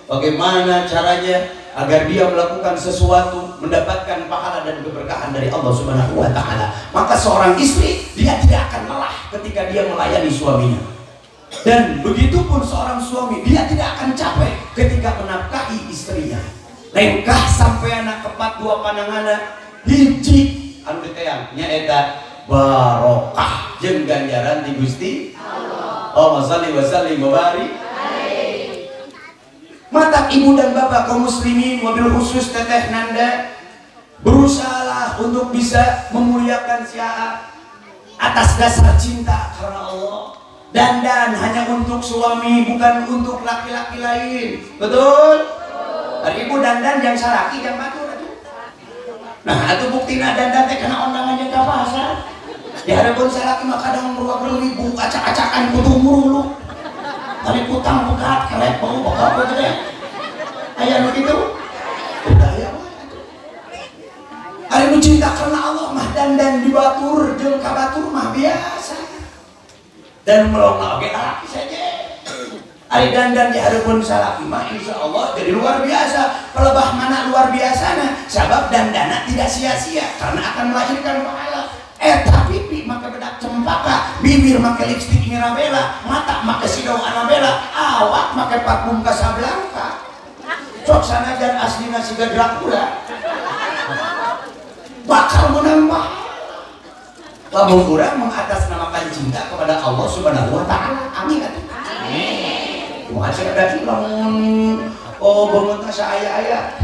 bagaimana caranya agar dia melakukan sesuatu mendapatkan pahala dan keberkahan dari Allah Subhanahu wa taala. Maka seorang istri dia tidak akan lelah ketika dia melayani suaminya. Dan begitupun seorang suami, dia tidak akan capek ketika menafkahi istrinya. Lengkah sampai anak kepat dua panangana hiji anu diteang nyaeta barokah jeung ganjaran di Gusti Allah. Allahumma shalli wa sallim wa barik. Mata ibu dan bapak kaum muslimin wabil khusus teteh Nanda, berusahalah untuk bisa memuliakan si A atas dasar cinta karena Allah. Dandan hanya untuk suami, bukan untuk laki-laki lain. Betul? Hari ibu dandan yang salaki yang batur atuh. Nah, atuh buktina dandan teh kana undangan jeung ka pasar. Di hadapan salaki mah kadang meruak ribu acak-acakan kudu murulu. Tali kutang pekat kelep bau bakal gede. Aya nu kitu? Udah aya wae atuh. Ari nu cinta karena Allah mah dandan di batur jeung ka batur mah biasa. Dan melongna oge lalaki saja. Ari dandan di hadapan salaki mah insyaallah jadi luar biasa. Pelebah mana luar biasana? Sabab dandana tidak sia-sia karena akan melahirkan pahala. Eta pipi make bedak cempaka, bibir make lipstik Mirabella, mata make sidau Anabella, awak make parfum Casablanca. Sok sanajan aslina siga Dracula. Bakal menang pahala. Lamun urang mengatasnamakan cinta kepada Allah Subhanahu wa taala. Amin atuh. Amin. Kumaha cenah dadi lamun oh bangun teh saaya-aya.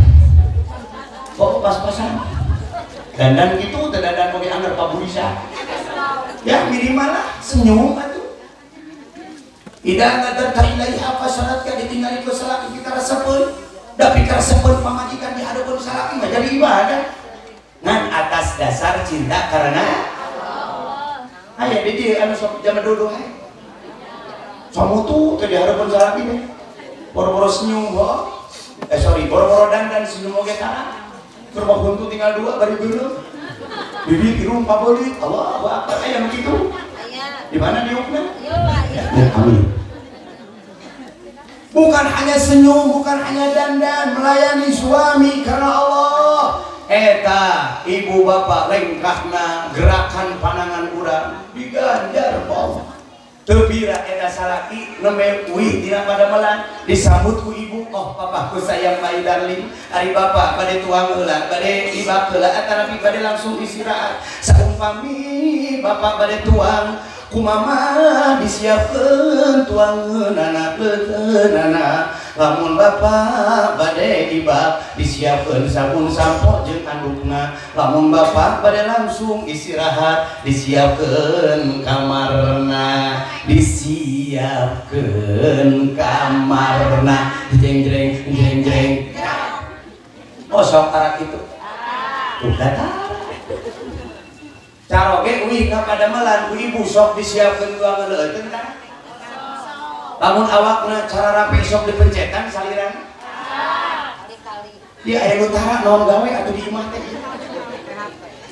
Kok pas-pasan. Dandan gitu teh dandan oge anggar paburisa. Ya minimal lah senyum atuh. Ida nadarta ilaiha fasalatka ditinggali ku salaki kita resepeun. Da pikaresepeun pamajikan di hadapan salaki mah jadi ibadah. Ngan atas dasar cinta karena Allah. Aya di dieu anu sok jaman dulu hae. Samutu teh di hareupeun salaki teh. Boro-boro senyum ho. Sorry, boro-boro dandan senyum oge tara. Keur mah huntu tinggal dua bari beureum. Bibi irung pabeulit, Allahu akbar aya nu kitu. Di mana diukna? Ya, amin. Bukan hanya senyum, bukan hanya dandan, melayani suami karena Allah. Eta ibu bapak lengkahna gerakan panangan urang diganjar Allah. Teu pira eta salaki nembe uih dina padamelan disambut ku ibu, oh papaku sayang my darling, ari bapak bade tuang heula, bade ibak heula atanapi bade langsung istirahat. Saumpami bapak bade tuang kumama disiapkeun tuangeunana leuteunana, lamun bapak bade ibak disiapkeun sabun sampo jeung andukna, lamun bapak bade langsung istirahat disiapkeun kamarna, disiapkeun kamarna, jeng jeng jeng jeng. Oh sok tarak kitu tuh datang. Caroge uih ka padamelan ku ibu sok disiapkeun tuangan leuteun tah. Lamun awakna cara rapi sok dipencetan saliran. Di aya nu tara naon gawe atuh di imah teh.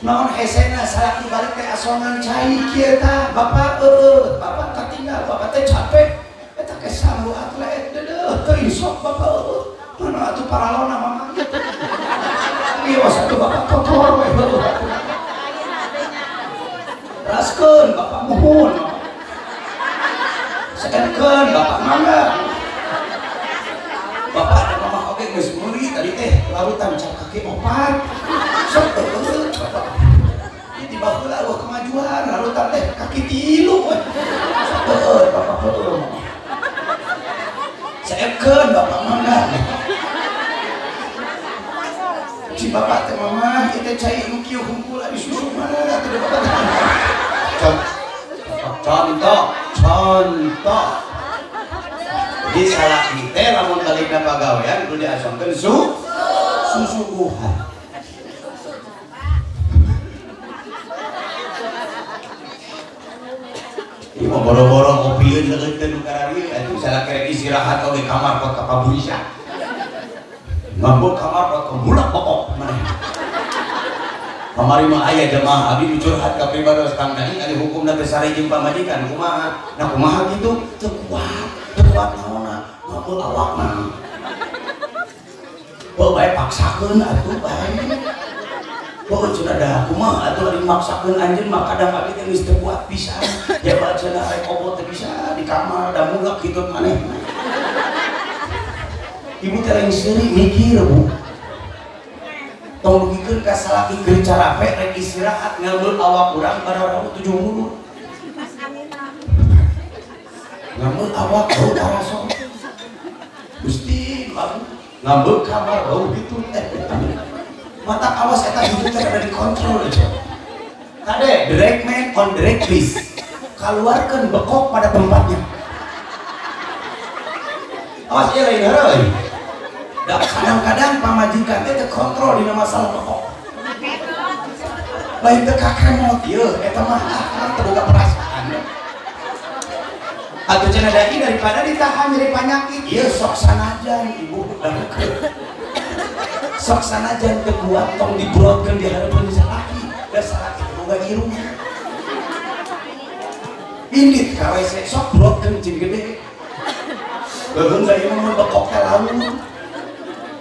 Naon hesena salaki balik teh asongan cai kieu tah, bapak eueuh, bapak katinggal, bapak teh capek. Eta ke sambu atlet deudeuh teu isok bapak eueuh. Mana atuh paralona mama. Ieu atuh bapak kotor we heueuh. Raskeun bapak muhun, seerkeun bapak mangga, bapak dan mama oge geus meuli tadi teh larutan cap kaki opat, sok heueuh bapak. Ieu tiba heula eueuh kemajuan larutan teh kaki tilu we. Sok heueuh bapak heueuh. Seerkeun bapak mangga. Si bapak teh mama ieu teh cai nu kieu hungkul di susu mana atuh bapak teh. Contoh, contoh. Jadi salaki teh lamun balikna pagawean kudu diasongkeun susuguhan. Ieu mah boro-boro kopieun leuteun nu kararieu atuh salaki rek istirahat oge kamar pot ka paburisa. Ngambek kamar pot ka mulak pokok maneh. Kamari mah aya jamaah abi curhat ka pribados Kang Dai ari hukumna teh sare jeung pamajikan kumaha? Nah kumaha kitu? Teu kuat naonna? Ngambek awakna. Beuh bae paksakeun atuh bae. Beuh cenah da kumaha atuh ari maksakeun anjeun mah kadang abi teh geus teu kuat pisan. Jabat cenah rek obo teu bisa di kamar da mulak kitu maneh. Ibu teh lain seuri mikir Bu. Tong dugikeun ka salaki keur carape rek istirahat ngambeul awak urang bararawu 7 mulut. Ngambeul awak bau taraso. Gusti, ngambeul kamar bau gitu teh. Mata awas eta hidup teh ada dikontrol aja. Kade, direct man on direct list. Keluarkan bekok pada tempatnya. Awas ieu lain heureuy. Kadang-kadang pamajikan teh kontrol dina masalah pokok. Lain teu kakemot ieu eta mah akang teu boga perasaan. Atuh cenah dai daripada ditahan jadi panyakit ieu sok sanajan ibu dangukeun. Sok sanajan teu kuat tong dibrotkeun di hareupeun salaki, da salaki teu boga irung. Indit ka WC sok brotkeun cing gede. Beuheung da ieu mah bekok teh lamun.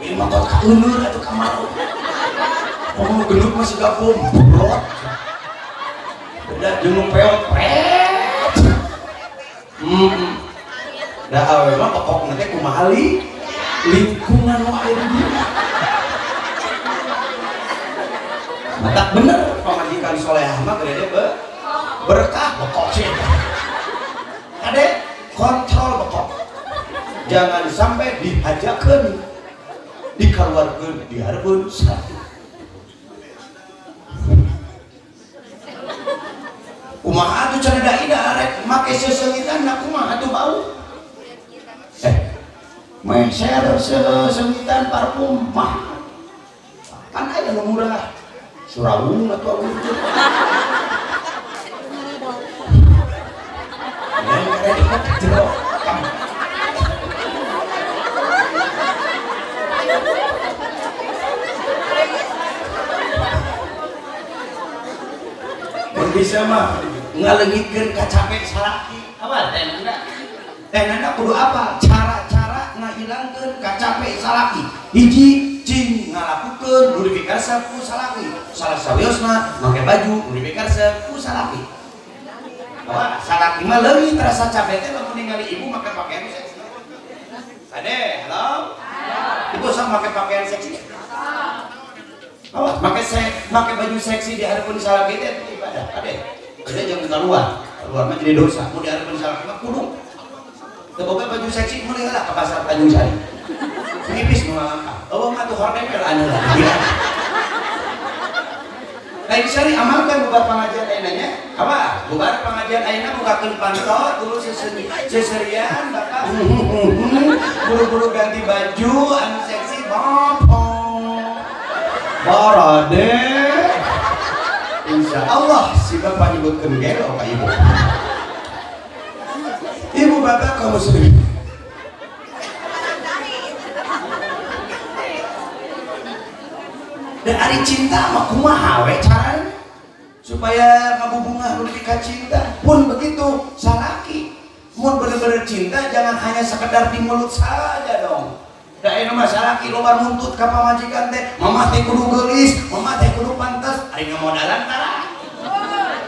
Ini mah kot kaeuneur atuh kamar. Ngomong gendut masih gabung, brot. Udah jeung peot pret. Da awewe mah pokokna teh kumaha lingkungan nu aya di dieu. Matak bener pamajikan solehah mah gede berkah bekok sih. Kade kontrol bekok. Jangan sampai dihajakeun, dikeluarkeun, dihareupeun satu. Kumaha atuh cenah da ida rek make sesengitan na kumaha atuh bau. Meser sesengitan parfum mah. Kan aya nu murah. Surawung atuh aku. Bisa mah ngalengitkeun ka capek salaki. Apa teh nanda? Teh nanda kudu apa? Cara-cara ngahilangkeun ka capek salaki. Hiji, cing ngalakukeun nu dipikaresep ku salaki. Salah sawiosna make baju nu dipikaresep ku salaki. Apa? Salaki mah leuwih terasa capek teh lamun ningali ibu make pakaian seksi. Ade, halo? Ibu sok make pakaian seksi? Awas, make baju seksi di hadapan salaki teh itu ibadah. Ade, beda jangan keluar. Keluar mah jadi dosa. Mun di hadapan salaki mah kudu. Teu boga baju seksi meuli heula ka pasar Tanjung Sari. Nipis nu ngalangkah. Eueuh mah tuh hordeng anu lah. Lain sari amalkan bubar pengajian ayeuna nya. Apa? Bubar pengajian ayeuna bukakeun panto terus seserian bapak buru-buru ganti baju anu seksi bopong. Barade. Insya Allah si bapak nyebutkeun gelo ka ibu. Ibu bapak kaum muslimin. Dan ari cinta mah kumaha we carana supaya ngabubungah nu dipika cinta. Pun begitu salaki mun bener-bener cinta jangan hanya sekedar di mulut saja dong. Da ayeuna mah salaki loba nuntut ka pamajikan teh, mamah teh kudu geulis, mamah teh kudu pantes, ari ngamodalan tara.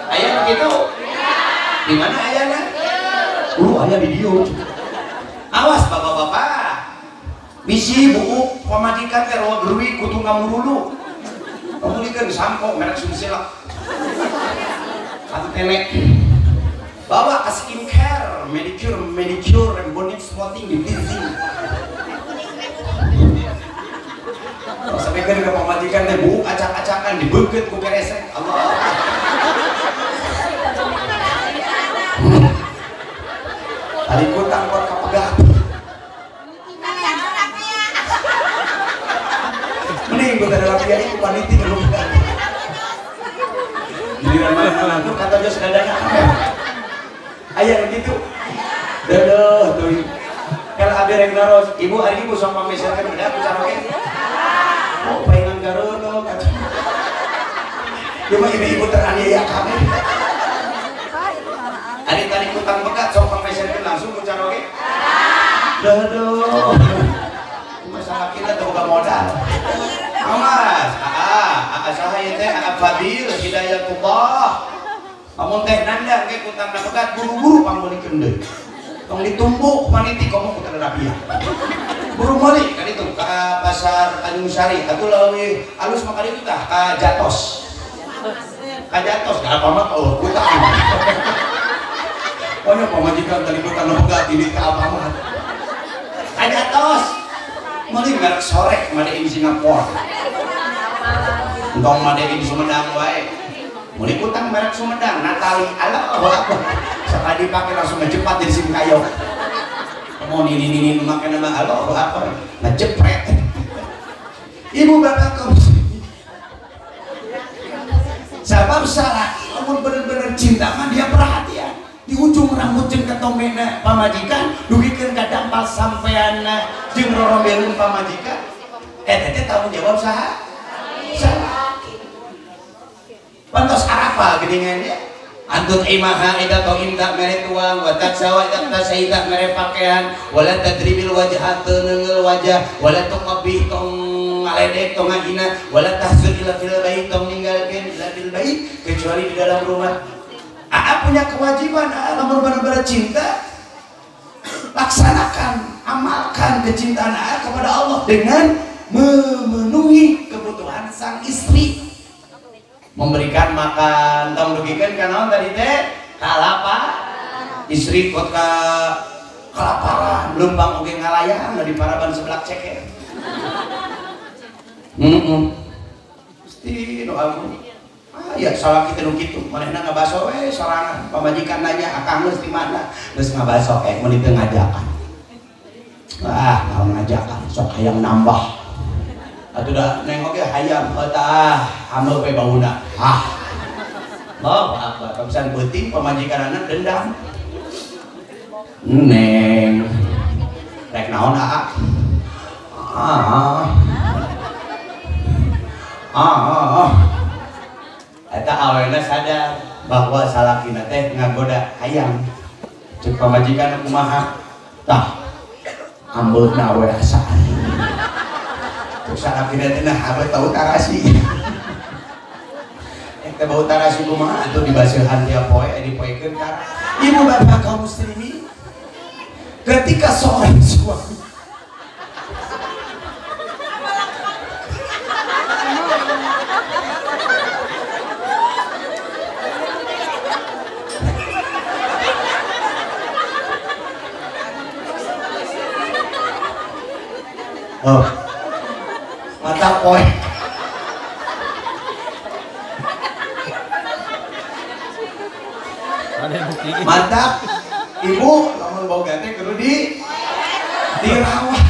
Aya nu kitu? Di mana ayana? Aya di dieu. Awas bapak-bapak. Bisi buuk pamajikan teh rawa gerwi kutu ngamurulu. Pamulikeun sampo merek Sunsilk. Kantele. Bawa ke skincare, manicure, rebonding, smoothing, di bleaching. Sampai ke pamajikan teh buuk acak-acakan dibeukeut ku keresek. Allah. Tali kutang buat kapegat. Mending gue ada latihan itu paniti dulu. Giliran mana tuh katanya sedadana. Ayah begitu. Dadah tuh. Kalau abi rek naros, ibu hari ibu sok pamisakeun beda ku caroke. Oh, paingan garono kata. Cuma ibu-ibu teraniaya kami. Ari tadi kutang bekat sok pamisakeun langsung ku caroke. Dadah. Masalah kita tuh bukan modal. Awas, saha ieu teh Fadil Hidayatullah. Amun teh nanda ke kutang pegat buru-buru pangmeulikeun deui. Tong ditumbuk paniti komo ku rapiah. Buru meuli kan itu ka pasar Tanjung Sari atuh leuwih alus mah ka ditu tah ka Jatos. Ka Jatos ka apa mah eueuh kutang. Pokoknya pamajikan tadi kutang pegat ini ka apa mah. Ka Jatos. Meuli merek sorek made in Singapura. Entong made in Sumedang wae. Meuli kutang merek Sumedang, Natali. Alah, apa? Sekali dipakai langsung ngecepat jadi sim kayo. Mau nini-nini make nama Allah apa? Ngejepret. Ibu bapak kaum muslimin. Sabab salaki lamun bener-bener cinta mah dia perhatian. Di ujung rambut jeung ketombena pamajikan dugikeun ka dampal sampeanna jeung rorombeleun pamajikan eta teh tanggung jawab saha? Salaki. Pantos arafal geuningan ya. Antut imaha ida ta'imta mere tuang wa taksawa ida tasaita mere pakaian wala tadribil wajha teu neunggeul wajah wala tuqabbih tong ngaledek tong ngahina wala tahzur ila fil bait tong ninggalkeun ila fil bait kecuali di dalam rumah. Aa punya kewajiban, aa lamun benar-benar cinta laksanakan, amalkan kecintaan aa kepada Allah dengan memenuhi kebutuhan sang istri, memberikan makan, tong dugikeun ka naon tadi teh kalapa, istri kot ka kelaparan, leumpang oge ngalayang di paraban seblak ceker. Mesti doa. Ah ya salah kita nu kitu, manehna ngabaso we sorangan, pamajikan nanya akang geus di mana? Geus ngabaso meuni teu ngajakan. Ah, naon ngajakan, sok hayang nambah. Atuh da neng oge hayam tah ambeu we bauna. Hah. Allahu akbar. Pisan beuting pamajikanana dendam. Neng. Rek naon aa? Ah. Ah. Eta awena sadar bahwa salakina teh ngagoda hayam. Cek pamajikan kumaha? Tah. Ambeuna we asaan. Salakina teh nah abeu tau tarasi. Teh bau tarasi kumaha atuh dibaseuhan tiap poe dipoekeun ka ibu bapak kaum muslimin. Ketika seorang suami oh mata poe mantap ibu lamun boga teh kudu di dirawat.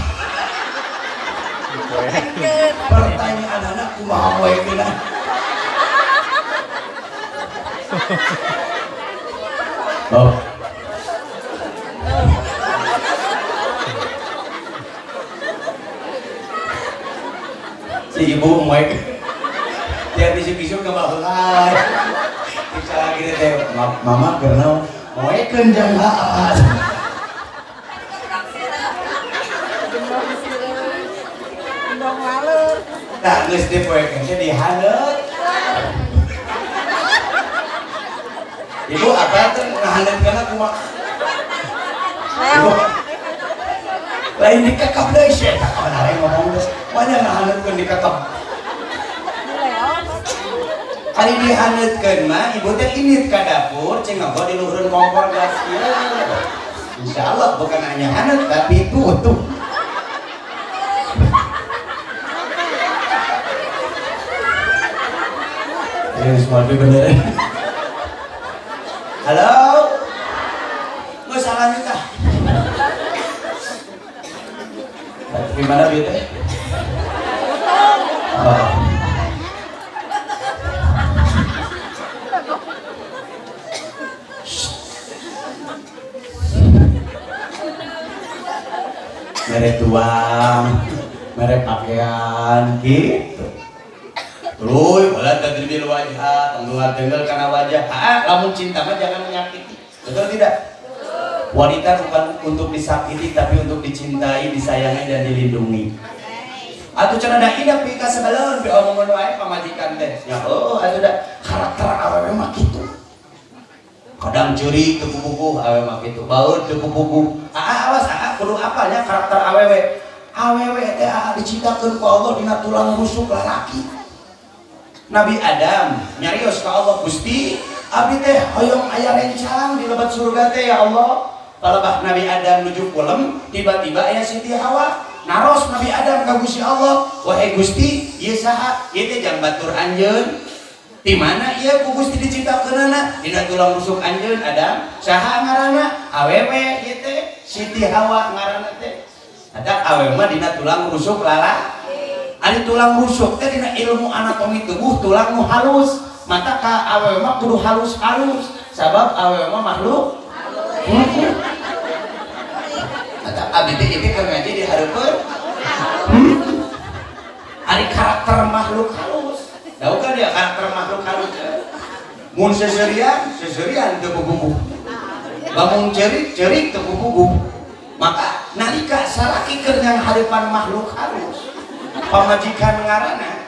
Pertanyaan anak kumaha poekeun. Oh. Si ibu moek tiap isuk-isuk ke baheula. Lagi teh mama karena moekeun jang haas. Tah geus dipoekeun teh dihaneut. Ibu apa teh ngahaneutkeunna kumaha? Ibu lain dikekep deui sia eta kawan areng ngomong geus banyak ngahaneutkeun dikekep. Kali dihaneutkeun mah ibu teh init ka dapur cing ngago di luhureun kompor gas ieu. Insyaallah bukan hanya haneut tapi tutup. Ya semua bener. Halo. Geus lanjut ah. Gimana bieu teh? Oh. Mere tuang, mere pakaian gitu. Terus wala tadribil wajha, tenggelam tenggelam karena wajah. Ah, lamun cinta mah jangan menyakiti. Betul tidak? Wanita bukan untuk disakiti tapi untuk dicintai, disayangi dan dilindungi. Atuh cenah da ida pi ka sebeleun pi omongan wae pamajikan teh. Ya heuh atuh da karakter awewe mah kitu. Kadang ceurik teu puguh awewe mah kitu, baeud teu puguh. Aa awas aa kudu apalnya karakter awewe. Awewe teh aa diciptakeun ku Allah dina tulang rusuk lalaki. Nabi Adam nyarios ka Allah, Gusti, abdi teh hoyong aya rencang di lebet surga teh ya Allah. Palebah Nabi Adam nuju kulem, tiba-tiba aya Siti Hawa. Naros Nabi Adam ka Gusti Allah, wahai Gusti, ieu saha? Ieu teh jang batur anjeun. Di mana ieu ku Gusti diciptakeunana? Dina tulang rusuk anjeun Adam. Saha ngaranna? Awewe ieu teh Siti Hawa ngaranna teh. Ada awewe mah dina tulang rusuk lala. Ari tulang rusuk teh dina ilmu anatomi tubuh tulang nu halus. Mata ka awewe mah kudu halus-halus sabab awewe mah makhluk halus. Mata abdi teh ieu keur ngaji di hareupeun. Ari karakter makhluk halus. Tahu kan dia karakter makhluk halus. Mun seserian, seserian teu puguh. Lamun ceurik, ceurik teu puguh. Maka nalika salaki keur hadapan makhluk halus, pamajikan ngaranna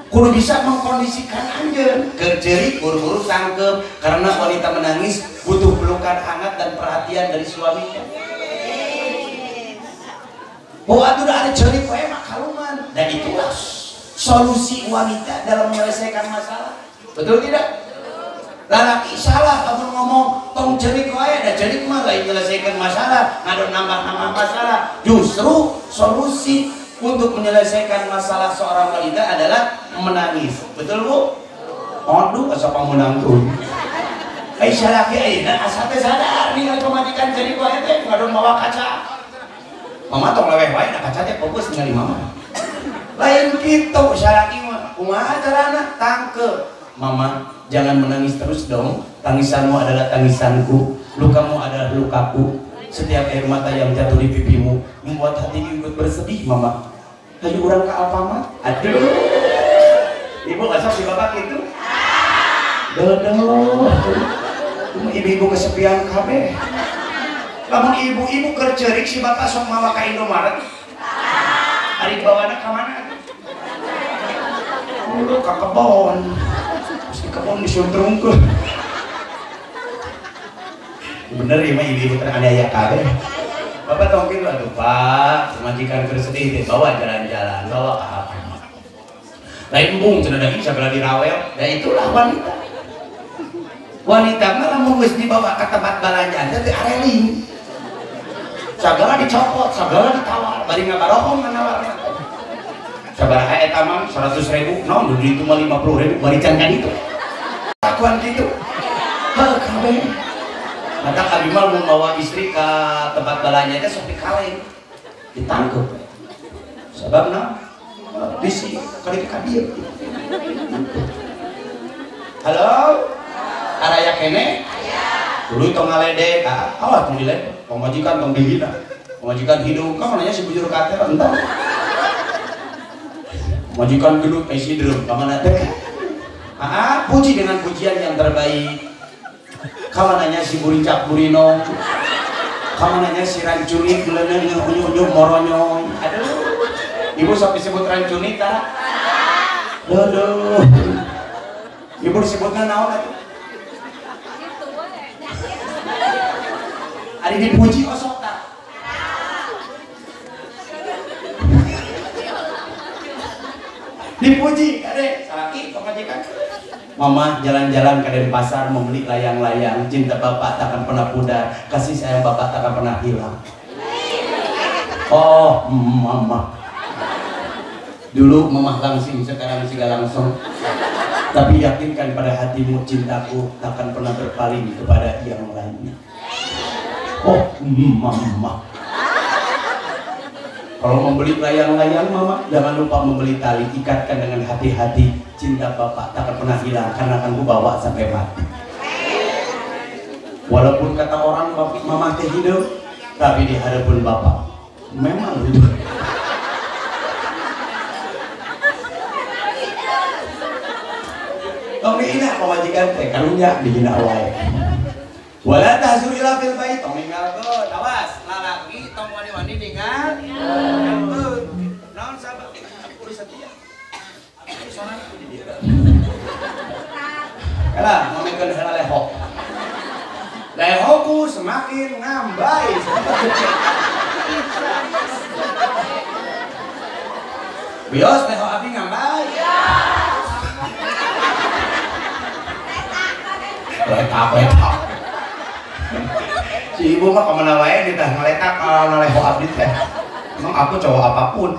kudu bisa mengkondisikan anjeun. Keur ceurik buru-buru sangkep karena wanita menangis butuh pelukan hangat dan perhatian dari suaminya. Oh atuh da ada ceurik wae mah kaluman. Dan itulah solusi wanita dalam menyelesaikan masalah. Betul tidak? Lalaki salah kamu ngomong tong cerik wae, da cerik mah lain menyelesaikan masalah, ngadon nambah-nambah masalah. Justru solusi untuk menyelesaikan masalah seorang wanita adalah menangis. Betul Bu? Aduh, asa pamunang tuh. Ai salaki ayeuna asa teh sadar ningali pamajikan cerik wae teh ngadon mawa kaca. Mama tong leweh wae da kaca teh fokus ningali mama. Lain kitu salaki mah. Kumaha carana? Tangke. Mama, jangan menangis terus dong. Tangisanmu adalah tangisanku, lukamu adalah lukaku. Setiap air mata yang jatuh di pipimu membuat hatiku ikut bersedih, Mama. Ayo urang ke Alfamart. Aduh. Ibu asap di bapak gitu. Dodo. Ibu-ibu kesepian kabeh. Lamun ibu-ibu keur ceurik si bapak sok mawa ka Indomaret. Ari bawana ka mana atuh? Lu ka kebon. Terus di kebon disuntrungkeun. Bener ya mah ibu-ibu teraniaya kabeh. Bapak tong kitu atuh Pak, majikan keur sedih teh bawa jalan-jalan, bawa ka Alfamart. Lain embung cenah da sagala dirawel, da itulah wanita. Wanita mah lamun geus dibawa ka tempat balanjaan teh areling. Sagala dicopot, sagala ditawar, bari ngabarohong nganawarna. Sabaraha eta mah 100.000, naon di ditu mah 50.000, bari can ka ditu. Lakuan kitu. Heuh kabeh. Mata abi mah mun mawa istri ka tempat balanja teh sok dikaleng. Ditangkep. Sababna bisi ka ditu ka dieu. Halo? Araya kene? Dulu tong ngaledek, awas tong diledek, pamajikan tong dihina, pamajikan hidung, kamu nanya si bujur kater, entah. Pamajikan gendut, sidrem, kamu nanya teh. Puji dengan pujian yang terbaik. Kamu nanya si buricak burinong, kamu nanya si rancunit, geleneng, unyu-unyu, moronyong. Aduh, ibu sok disebut rancunit, tak? Aduh, ibu disebutnya naon atuh? Ari dipuji osok tak? Dipuji, kade, salaki pamajikan. Mama jalan-jalan ke Denpasar membeli layang-layang, cinta bapak takkan pernah pudar, kasih sayang bapak takkan pernah hilang. Oh, mama. Dulu mama langsing, sekarang siga langsung. Tapi yakinkan pada hatimu cintaku takkan pernah berpaling kepada yang lainnya. Oh, mama. Kalau membeli layang-layang, mama, jangan lupa membeli tali. Ikatkan dengan hati-hati. Cinta bapak takkan pernah hilang karena akan ku bawa sampai mati. Walaupun kata orang bapak mama teh hidup, tapi di hadapan bapak memang hidup. Tong dihina pamajikan teh karunya dihina wae. Wala tahzur ila fil bait, tong ninggalkeun. Awas, lalaki tong wani-wani ninggal. Naon sabab? Aku kudu setia. Aku kudu sorangan kudu di dieu. Kalah, ngomekeun heula leho. Lehoku semakin ngambai. Bios leho abi ngambai. Letak, letak. Si ibu mah kemana wae ditah ngaletak kalau leho abdi teh. Emang aku cowok apapun.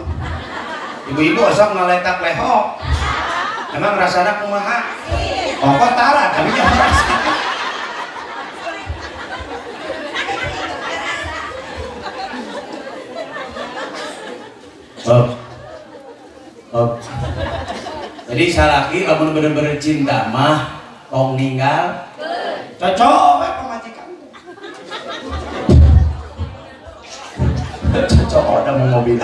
Ibu-ibu osok ngaletak leho. Emang rasana kumaha? Oh kok tara tapi nya rasa. Oh. Oh. Jadi salaki lamun bener-bener cinta mah tong ninggal. Cocok we pamajikan. Cocok udah mau mobil.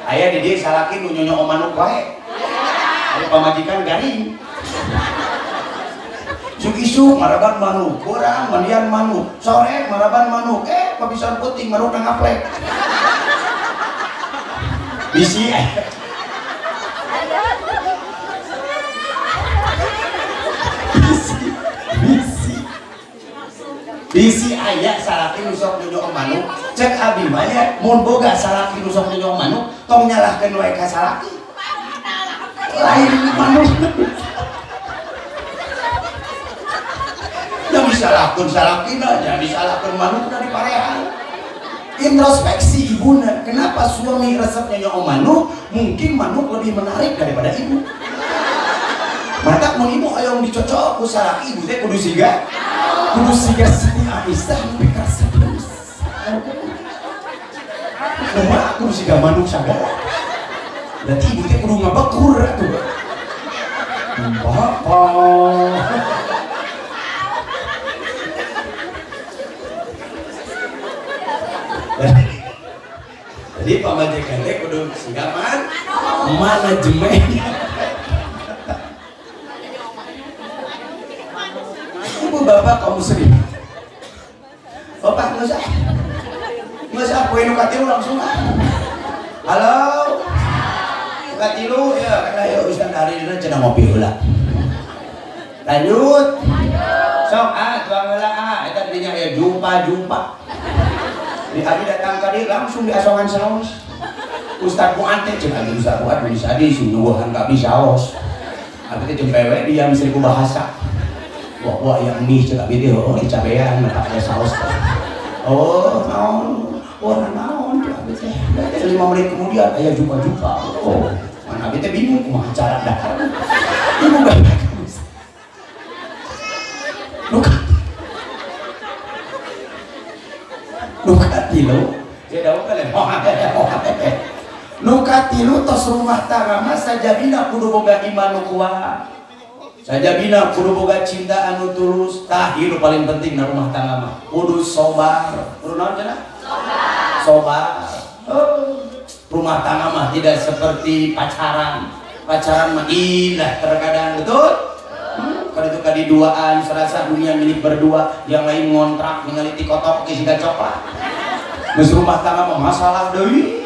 Aya di dieu salaki nu nyonyo manuk wae. Ari pamajikan garing. Isuk-isuk maraban manuk, kurang mandian manuk, sore maraban manuk, papisan peuting manuk ngaplek. Bisi bisi bisi aya salaki nu sok nyonyo manuk. Cek abi mah nya mun boga salaki nu sok nyonyo manuk tong nyalahkeun wae ka salaki. Lain manuk. Yang disalahkeun salakina, jangan disalahkeun manukna diparehan. Introspeksi ibuna, kenapa suami resep nyonyo manuk? Mungkin manuk lebih menarik daripada ibu. Mata mun ibu hoyong dicocok ku salaki ibu teh kudu siga. Kudu siga Siti Aisyah nu karesep. Kumaha kudu siga manuk sagala. Berarti ibu teh kudu ngabekur atuh. Bapak. Jadi pamajikan teh kudu siga manajemen. Ibu bapak kaum muslim. Bapak nggak usah. Nggak usah poin nu katilu langsung ah. Halo. Nu katilu ya karena ya Ustaz hari ini cenah ngopi heula. Lanjut. Sok ah tuang heula ah eta dinya aya jumpa-jumpa. Di abi datang ka dieu langsung diasongan saos. Ustaz Fuad teh jeung abi Ustaz Fuad geus adi sing nuwuhan ka abi saos. Abi teh jeung pewe diam seribu bahasa. Wah wah yang nih cek abi teh heuh dicabean mata aya saos. Oh naon, wah naon cek abi teh. 5 menit kemudian aya jumpa-jumpa. Oh, mana abi teh bingung kumaha cara dahar. Ibu bapak Nu katilu tos rumah tangga mah sajabina kudu boga iman nu kuat. Sajabina kudu boga cinta anu tulus. Tah ieu paling penting na rumah tangga mah. Kudu sobar. Kudu naon cenah? Sobar. Sobar. Oh, rumah tangga mah tidak seperti pacaran. Pacaran mah indah terkadang, betul? Kalau itu kadi duaan serasa dunia milik berdua, yang lain ngontrak ningali ti kotok siga coklat. Geus rumah tangga mah masalah deui,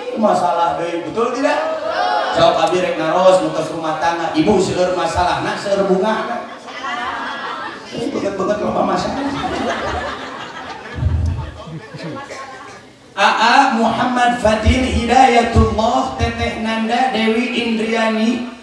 betul tidak? Sok abi rek naros nu tos rumah tangga, ibu seueur masalahna, seueur bungahna. Beget-beget loba masalah. AA Muhammad Fadil Hidayatullah, Teteh Nanda Dewi Indriani.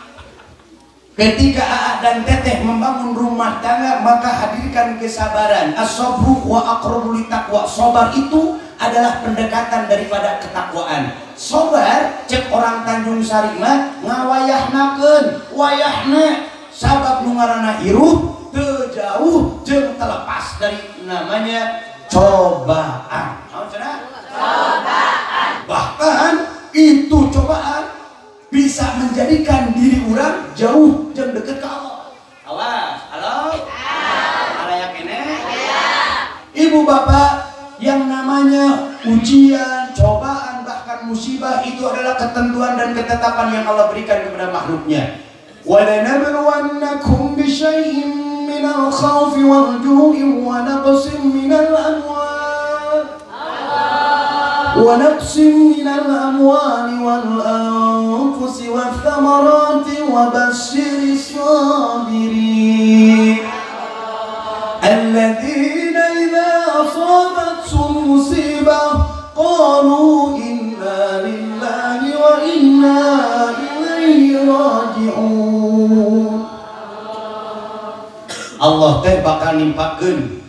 Ketika AA dan Teteh membangun rumah tangga, maka hadirkan kesabaran. As-sabru wa aqrabu littaqwa. Sabar itu adalah pendekatan daripada ketakwaan. Sabar cek orang Tanjung Sari mah ngawayahnakeun, wayahna sabab nu ngaranna hirup teu jauh jeung terlepas dari namanya cobaan. Naon cenah? Cobaan. Bahkan itu cobaan bisa menjadikan diri orang jauh jeung deket ke Allah. Awas, halo? Araya keneh? Ibu bapak, yang namanya ujian, cobaan, bahkan musibah itu adalah ketentuan dan ketetapan yang Allah berikan kepada makhluknya. وَلَنَبْلُوَنَّكُمْ بِشَيْءٍ مِّنَ الْخَوْفِ وَالْجُوعِ وَنَقْصٍ مِّنَ الْأَمْوَالِ وَنَقْصٍ مِّنَ الْأَمْوَالِ وَالْأَنفُسِ وَالثَّمَرَاتِ وَبَشِّرِ الصَّابِرِينَ الَّذِينَ إِذَا أَصَابَتْهُمْ مُصِيبَةٌ قَالُوا إِنَّا لِلَّهِ وَإِنَّا إِلَيْهِ رَاجِعُونَ. Allah teh bakal nimpakeun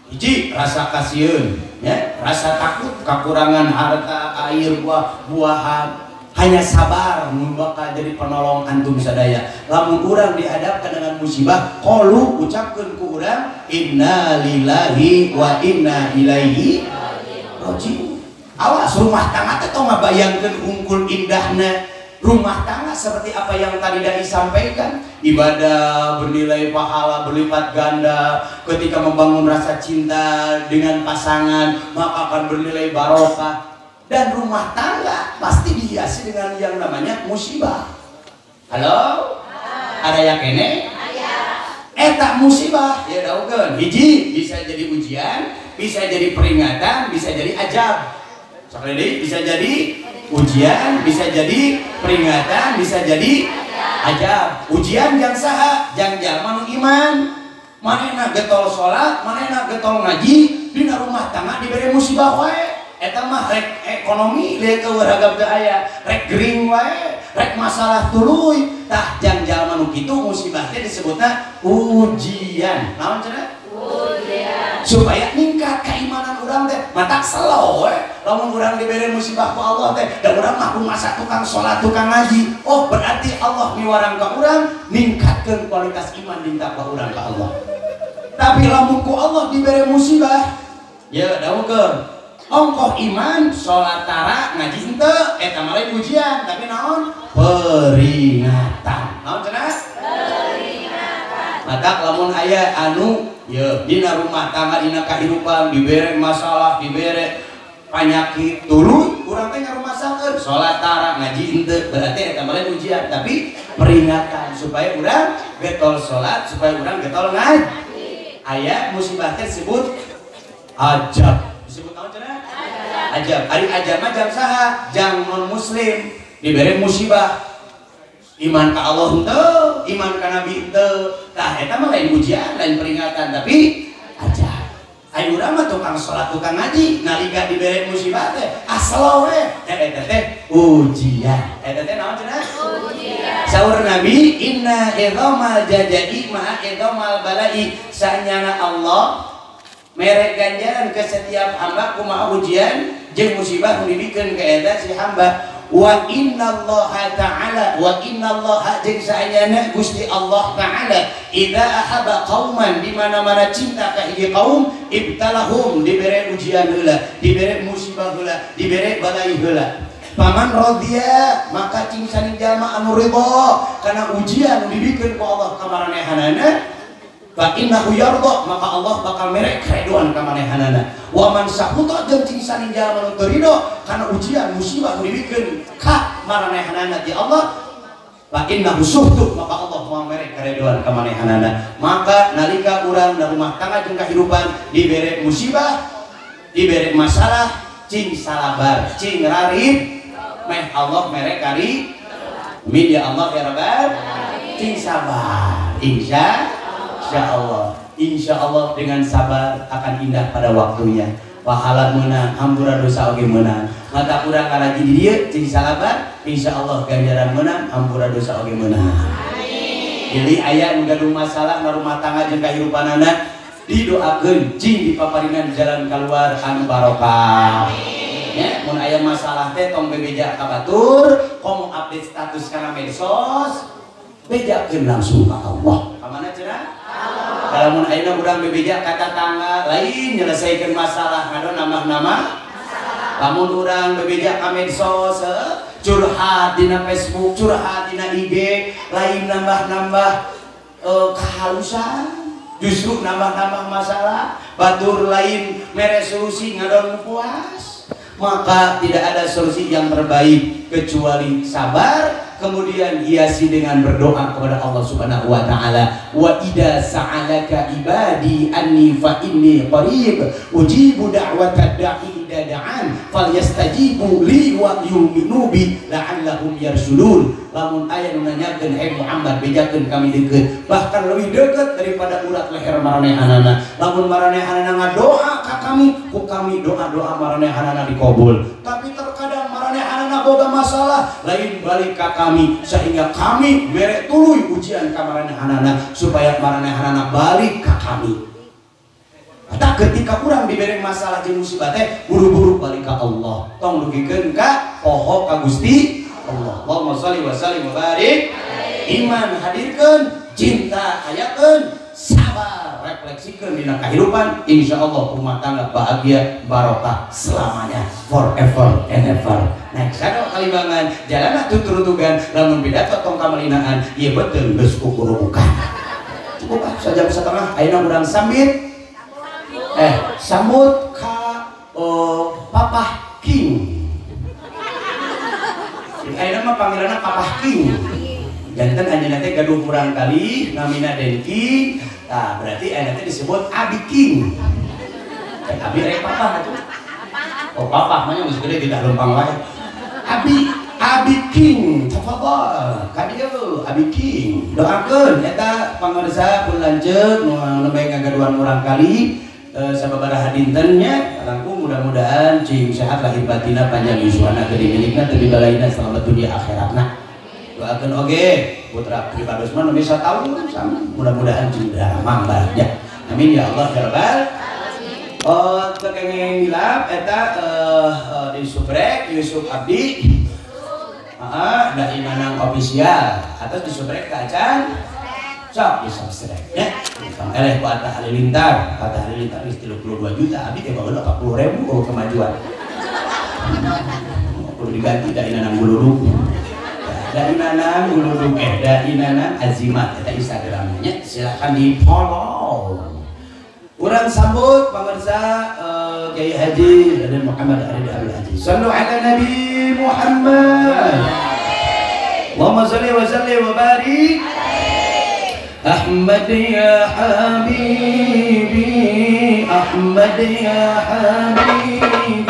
hiji rasa kasieun, ya, rasa takut kekurangan harta, air, buah-buahan. Hanya sabar bakal jadi penolong antum sadaya. Lamun urang dihadapkan dengan musibah, qalu ucapkeun ku urang inna lillahi wa inna ilaihi rajiun. Awas rumah tangga teh tong ngabayangkeun hungkul indahna rumah tangga seperti apa yang tadi dai sampaikan. Ibadah bernilai pahala berlipat ganda. Ketika membangun rasa cinta dengan pasangan, maka akan bernilai barokah. Dan rumah tangga pasti dihiasi dengan yang namanya musibah. Halo? Ada yang kene? Eta musibah ya daukeun. Hiji bisa jadi ujian, bisa jadi peringatan, bisa jadi ajab. Sekali lagi bisa jadi ujian, bisa jadi peringatan, bisa jadi ajab. Ujian jang saha? Jang jalma nu iman. Manehna getol salat, manehna getol ngaji, dina rumah tangga dibere musibah wae. Eta mah rek ekonomi leukeun ragam teu aya, rek gering wae, rek masalah tuluy. Tah jang jalma nu kitu musibah teh disebutna ujian. Naon cenah? Ujian. Supaya ningkat keimanan urang teh, matak selo we. Lamun urang dibere musibah ku Allah teh, da urang mah rumasa tukang salat, tukang ngaji. Oh, berarti Allah miwarang ka urang ningkatkeun kualitas iman jeung takwa urang ka Allah. Tapi lamun ku Allah dibere musibah, ya dawukeun. Ongkoh iman salat tara ngaji henteu eta mah lain ujian tapi naon peringatan. Naon cenah? Peringatan. Matak lamun aya anu ye dina rumah tangga dina kahirupan dibere masalah dibere panyakit tuluy urang teh ngarumasakeun salat tara ngaji henteu berarti eta mah lain ujian tapi peringatan supaya urang getol salat supaya urang getol ngaji. Aya musibah teh disebut ajab. Disebut naon cenah? Ajab. Ari ajab mah jang saha? Jang non muslim dibere musibah. Iman ka Allah henteu, iman ka Nabi henteu. Tah eta mah lain ujian, lain peringatan tapi ajab. Ari urang mah tukang salat, tukang ngaji, nalika dibere musibah teh asal we eta teh ujian. Eta teh naon cenah? Ujian. Saur Nabi inna idzamal jazai ma'a idzamal bala'i, sanyana Allah mere ganjaran ke setiap hamba kumaha ujian jeung musibah nu dibikeun ka eta si hamba. Wa innallaha ta'ala wa innallaha jeung saanyana Gusti Allah ta'ala idza ahaba qauman di mana-mana cinta ka hiji kaum ibtalahum dibere ujian heula dibere musibah heula dibere balai heula. Paman radhiya maka cing saning jalma anu ridho kana ujian nu dibikeun ku Allah ka maranehanana fa innahu yardha maka Allah bakal mere keredoan ka manehanana. Wa man sahuta jeung cing saning jalma nu teu ridho kana ujian musibah nu dibikeun ka maranehanana ti Allah fa innahu suhtu maka Allah moal mere keredoan ka manehanana. Maka nalika urang na rumah tangga jeung kahirupan dibere musibah dibere masalah cing salabar cing rarid meh Allah mere kari. Amin ya Allah ya rabbal. Cing sabar insya Allah, insya Allah dengan sabar akan indah pada waktunya. Pahala menang, hampura dosa oge menang. Mata kurang ngaraji di dieu cing salabar, insya Allah ganjaran menang, hampura dosa oge menang. Jadi aya nu gaduh masalah na rumah tangga jeung kahirupanana didoakeun cing dipaparinan jalan keluar anu barokah. Ya, mun aya masalah teh tong bebeja ka batur, komo update status kana medsos, bejakeun langsung ka Allah. Ka mana cenah? Kalau mun ayeuna urang bebeja ka tatangga lain nyelesaikan masalah ngadon nambah-nambah. Lamun urang bebeja ka medsos curhat dina Facebook, curhat dina IG, lain nambah-nambah kehalusan, justru nambah-nambah masalah, batur lain mere solusi ngadon puas. Maka tidak ada solusi yang terbaik kecuali sabar, kemudian hiasi dengan berdoa kepada Allah Subhanahu wa taala. Wa idza sa'alaka ibadi anni fa inni qarib ujibu da'watad da'i idza da'an falyastajibu li wa yu'minu bi la'allahum yarshudun. Lamun aya nu nanyakeun hey Muhammad bejakeun kami deukeut, bahkan lebih deukeut daripada urat leher maranehanana. Lamun maranehanana ngadoa ka kami, ku kami doa-doa maranehanana dikabul. Tapi terkadang maranehanana boga masalah lain balik ka kami sehingga kami mere tuluy ujian ka maranehanana supaya maranehanana balik ka kami. Tak ketika urang dibere masalah jeung musibah teh buru-buru balik ka Allah. Tong dugikeun ka poho ka Gusti Allah. Allahumma sholli wa sallim wa barik. Iman hadirkeun, cinta hayakeun, sabar refleksikeun dina kahirupan, insyaallah rumah tangga bahagia barokah selamanya, forever and ever. Nah, sado kalibangan jalana tuturutugan lamun pidato tong kamalinaan ieu beuteung geus kukurubukan. Cukup ah sajam setengah ayeuna urang sambit sambut ka Papah King. Ayeuna mah panggilanna Papah King. Janten anjeunna teh gaduh murang kali namina Den King. Tah berarti ayeuna teh disebut Abi King. Abi rek papah atuh. Oh papah mah geus gede tidak lempang wae. Abi King, tafadhol. Ka dieu Abi King. Doakeun eta pangarsa pun lanceuk nu nembe ngagaduhan murang kali sababaraha dinten nya langkung mudah-mudahan cing sehat lahir batinna panjang yuswana teu dimilikna teu dibalaina selamat dunia akhiratna. Doakeun oge putra pribados mah nembe sataun sama mudah-mudahan cing daramang bahagia. Amin ya Allah ya rabbal. Oh teu kenging hilap eta di subrek Yusuf Abdi. Heeh, da Imanang official atas di subrek ka acan. Sok di subscribe ya. Eleh ku Atta Halilintar, Atta Halilintar geus 32 juta, abdi teh baheula 40.000 oh kemajuan. Kudu diganti da inanang guludug. Da inanang guludug da inanang azimat eta Instagramnya silakan di follow. Urang sambut pemirsa Kiai Haji Raden Muhammad Aridi Abdul Aziz. Sallu ala Nabi Muhammad. Allahumma shalli wa sallim wa barik. Ahmad ya habibi, Ahmad ya habibi.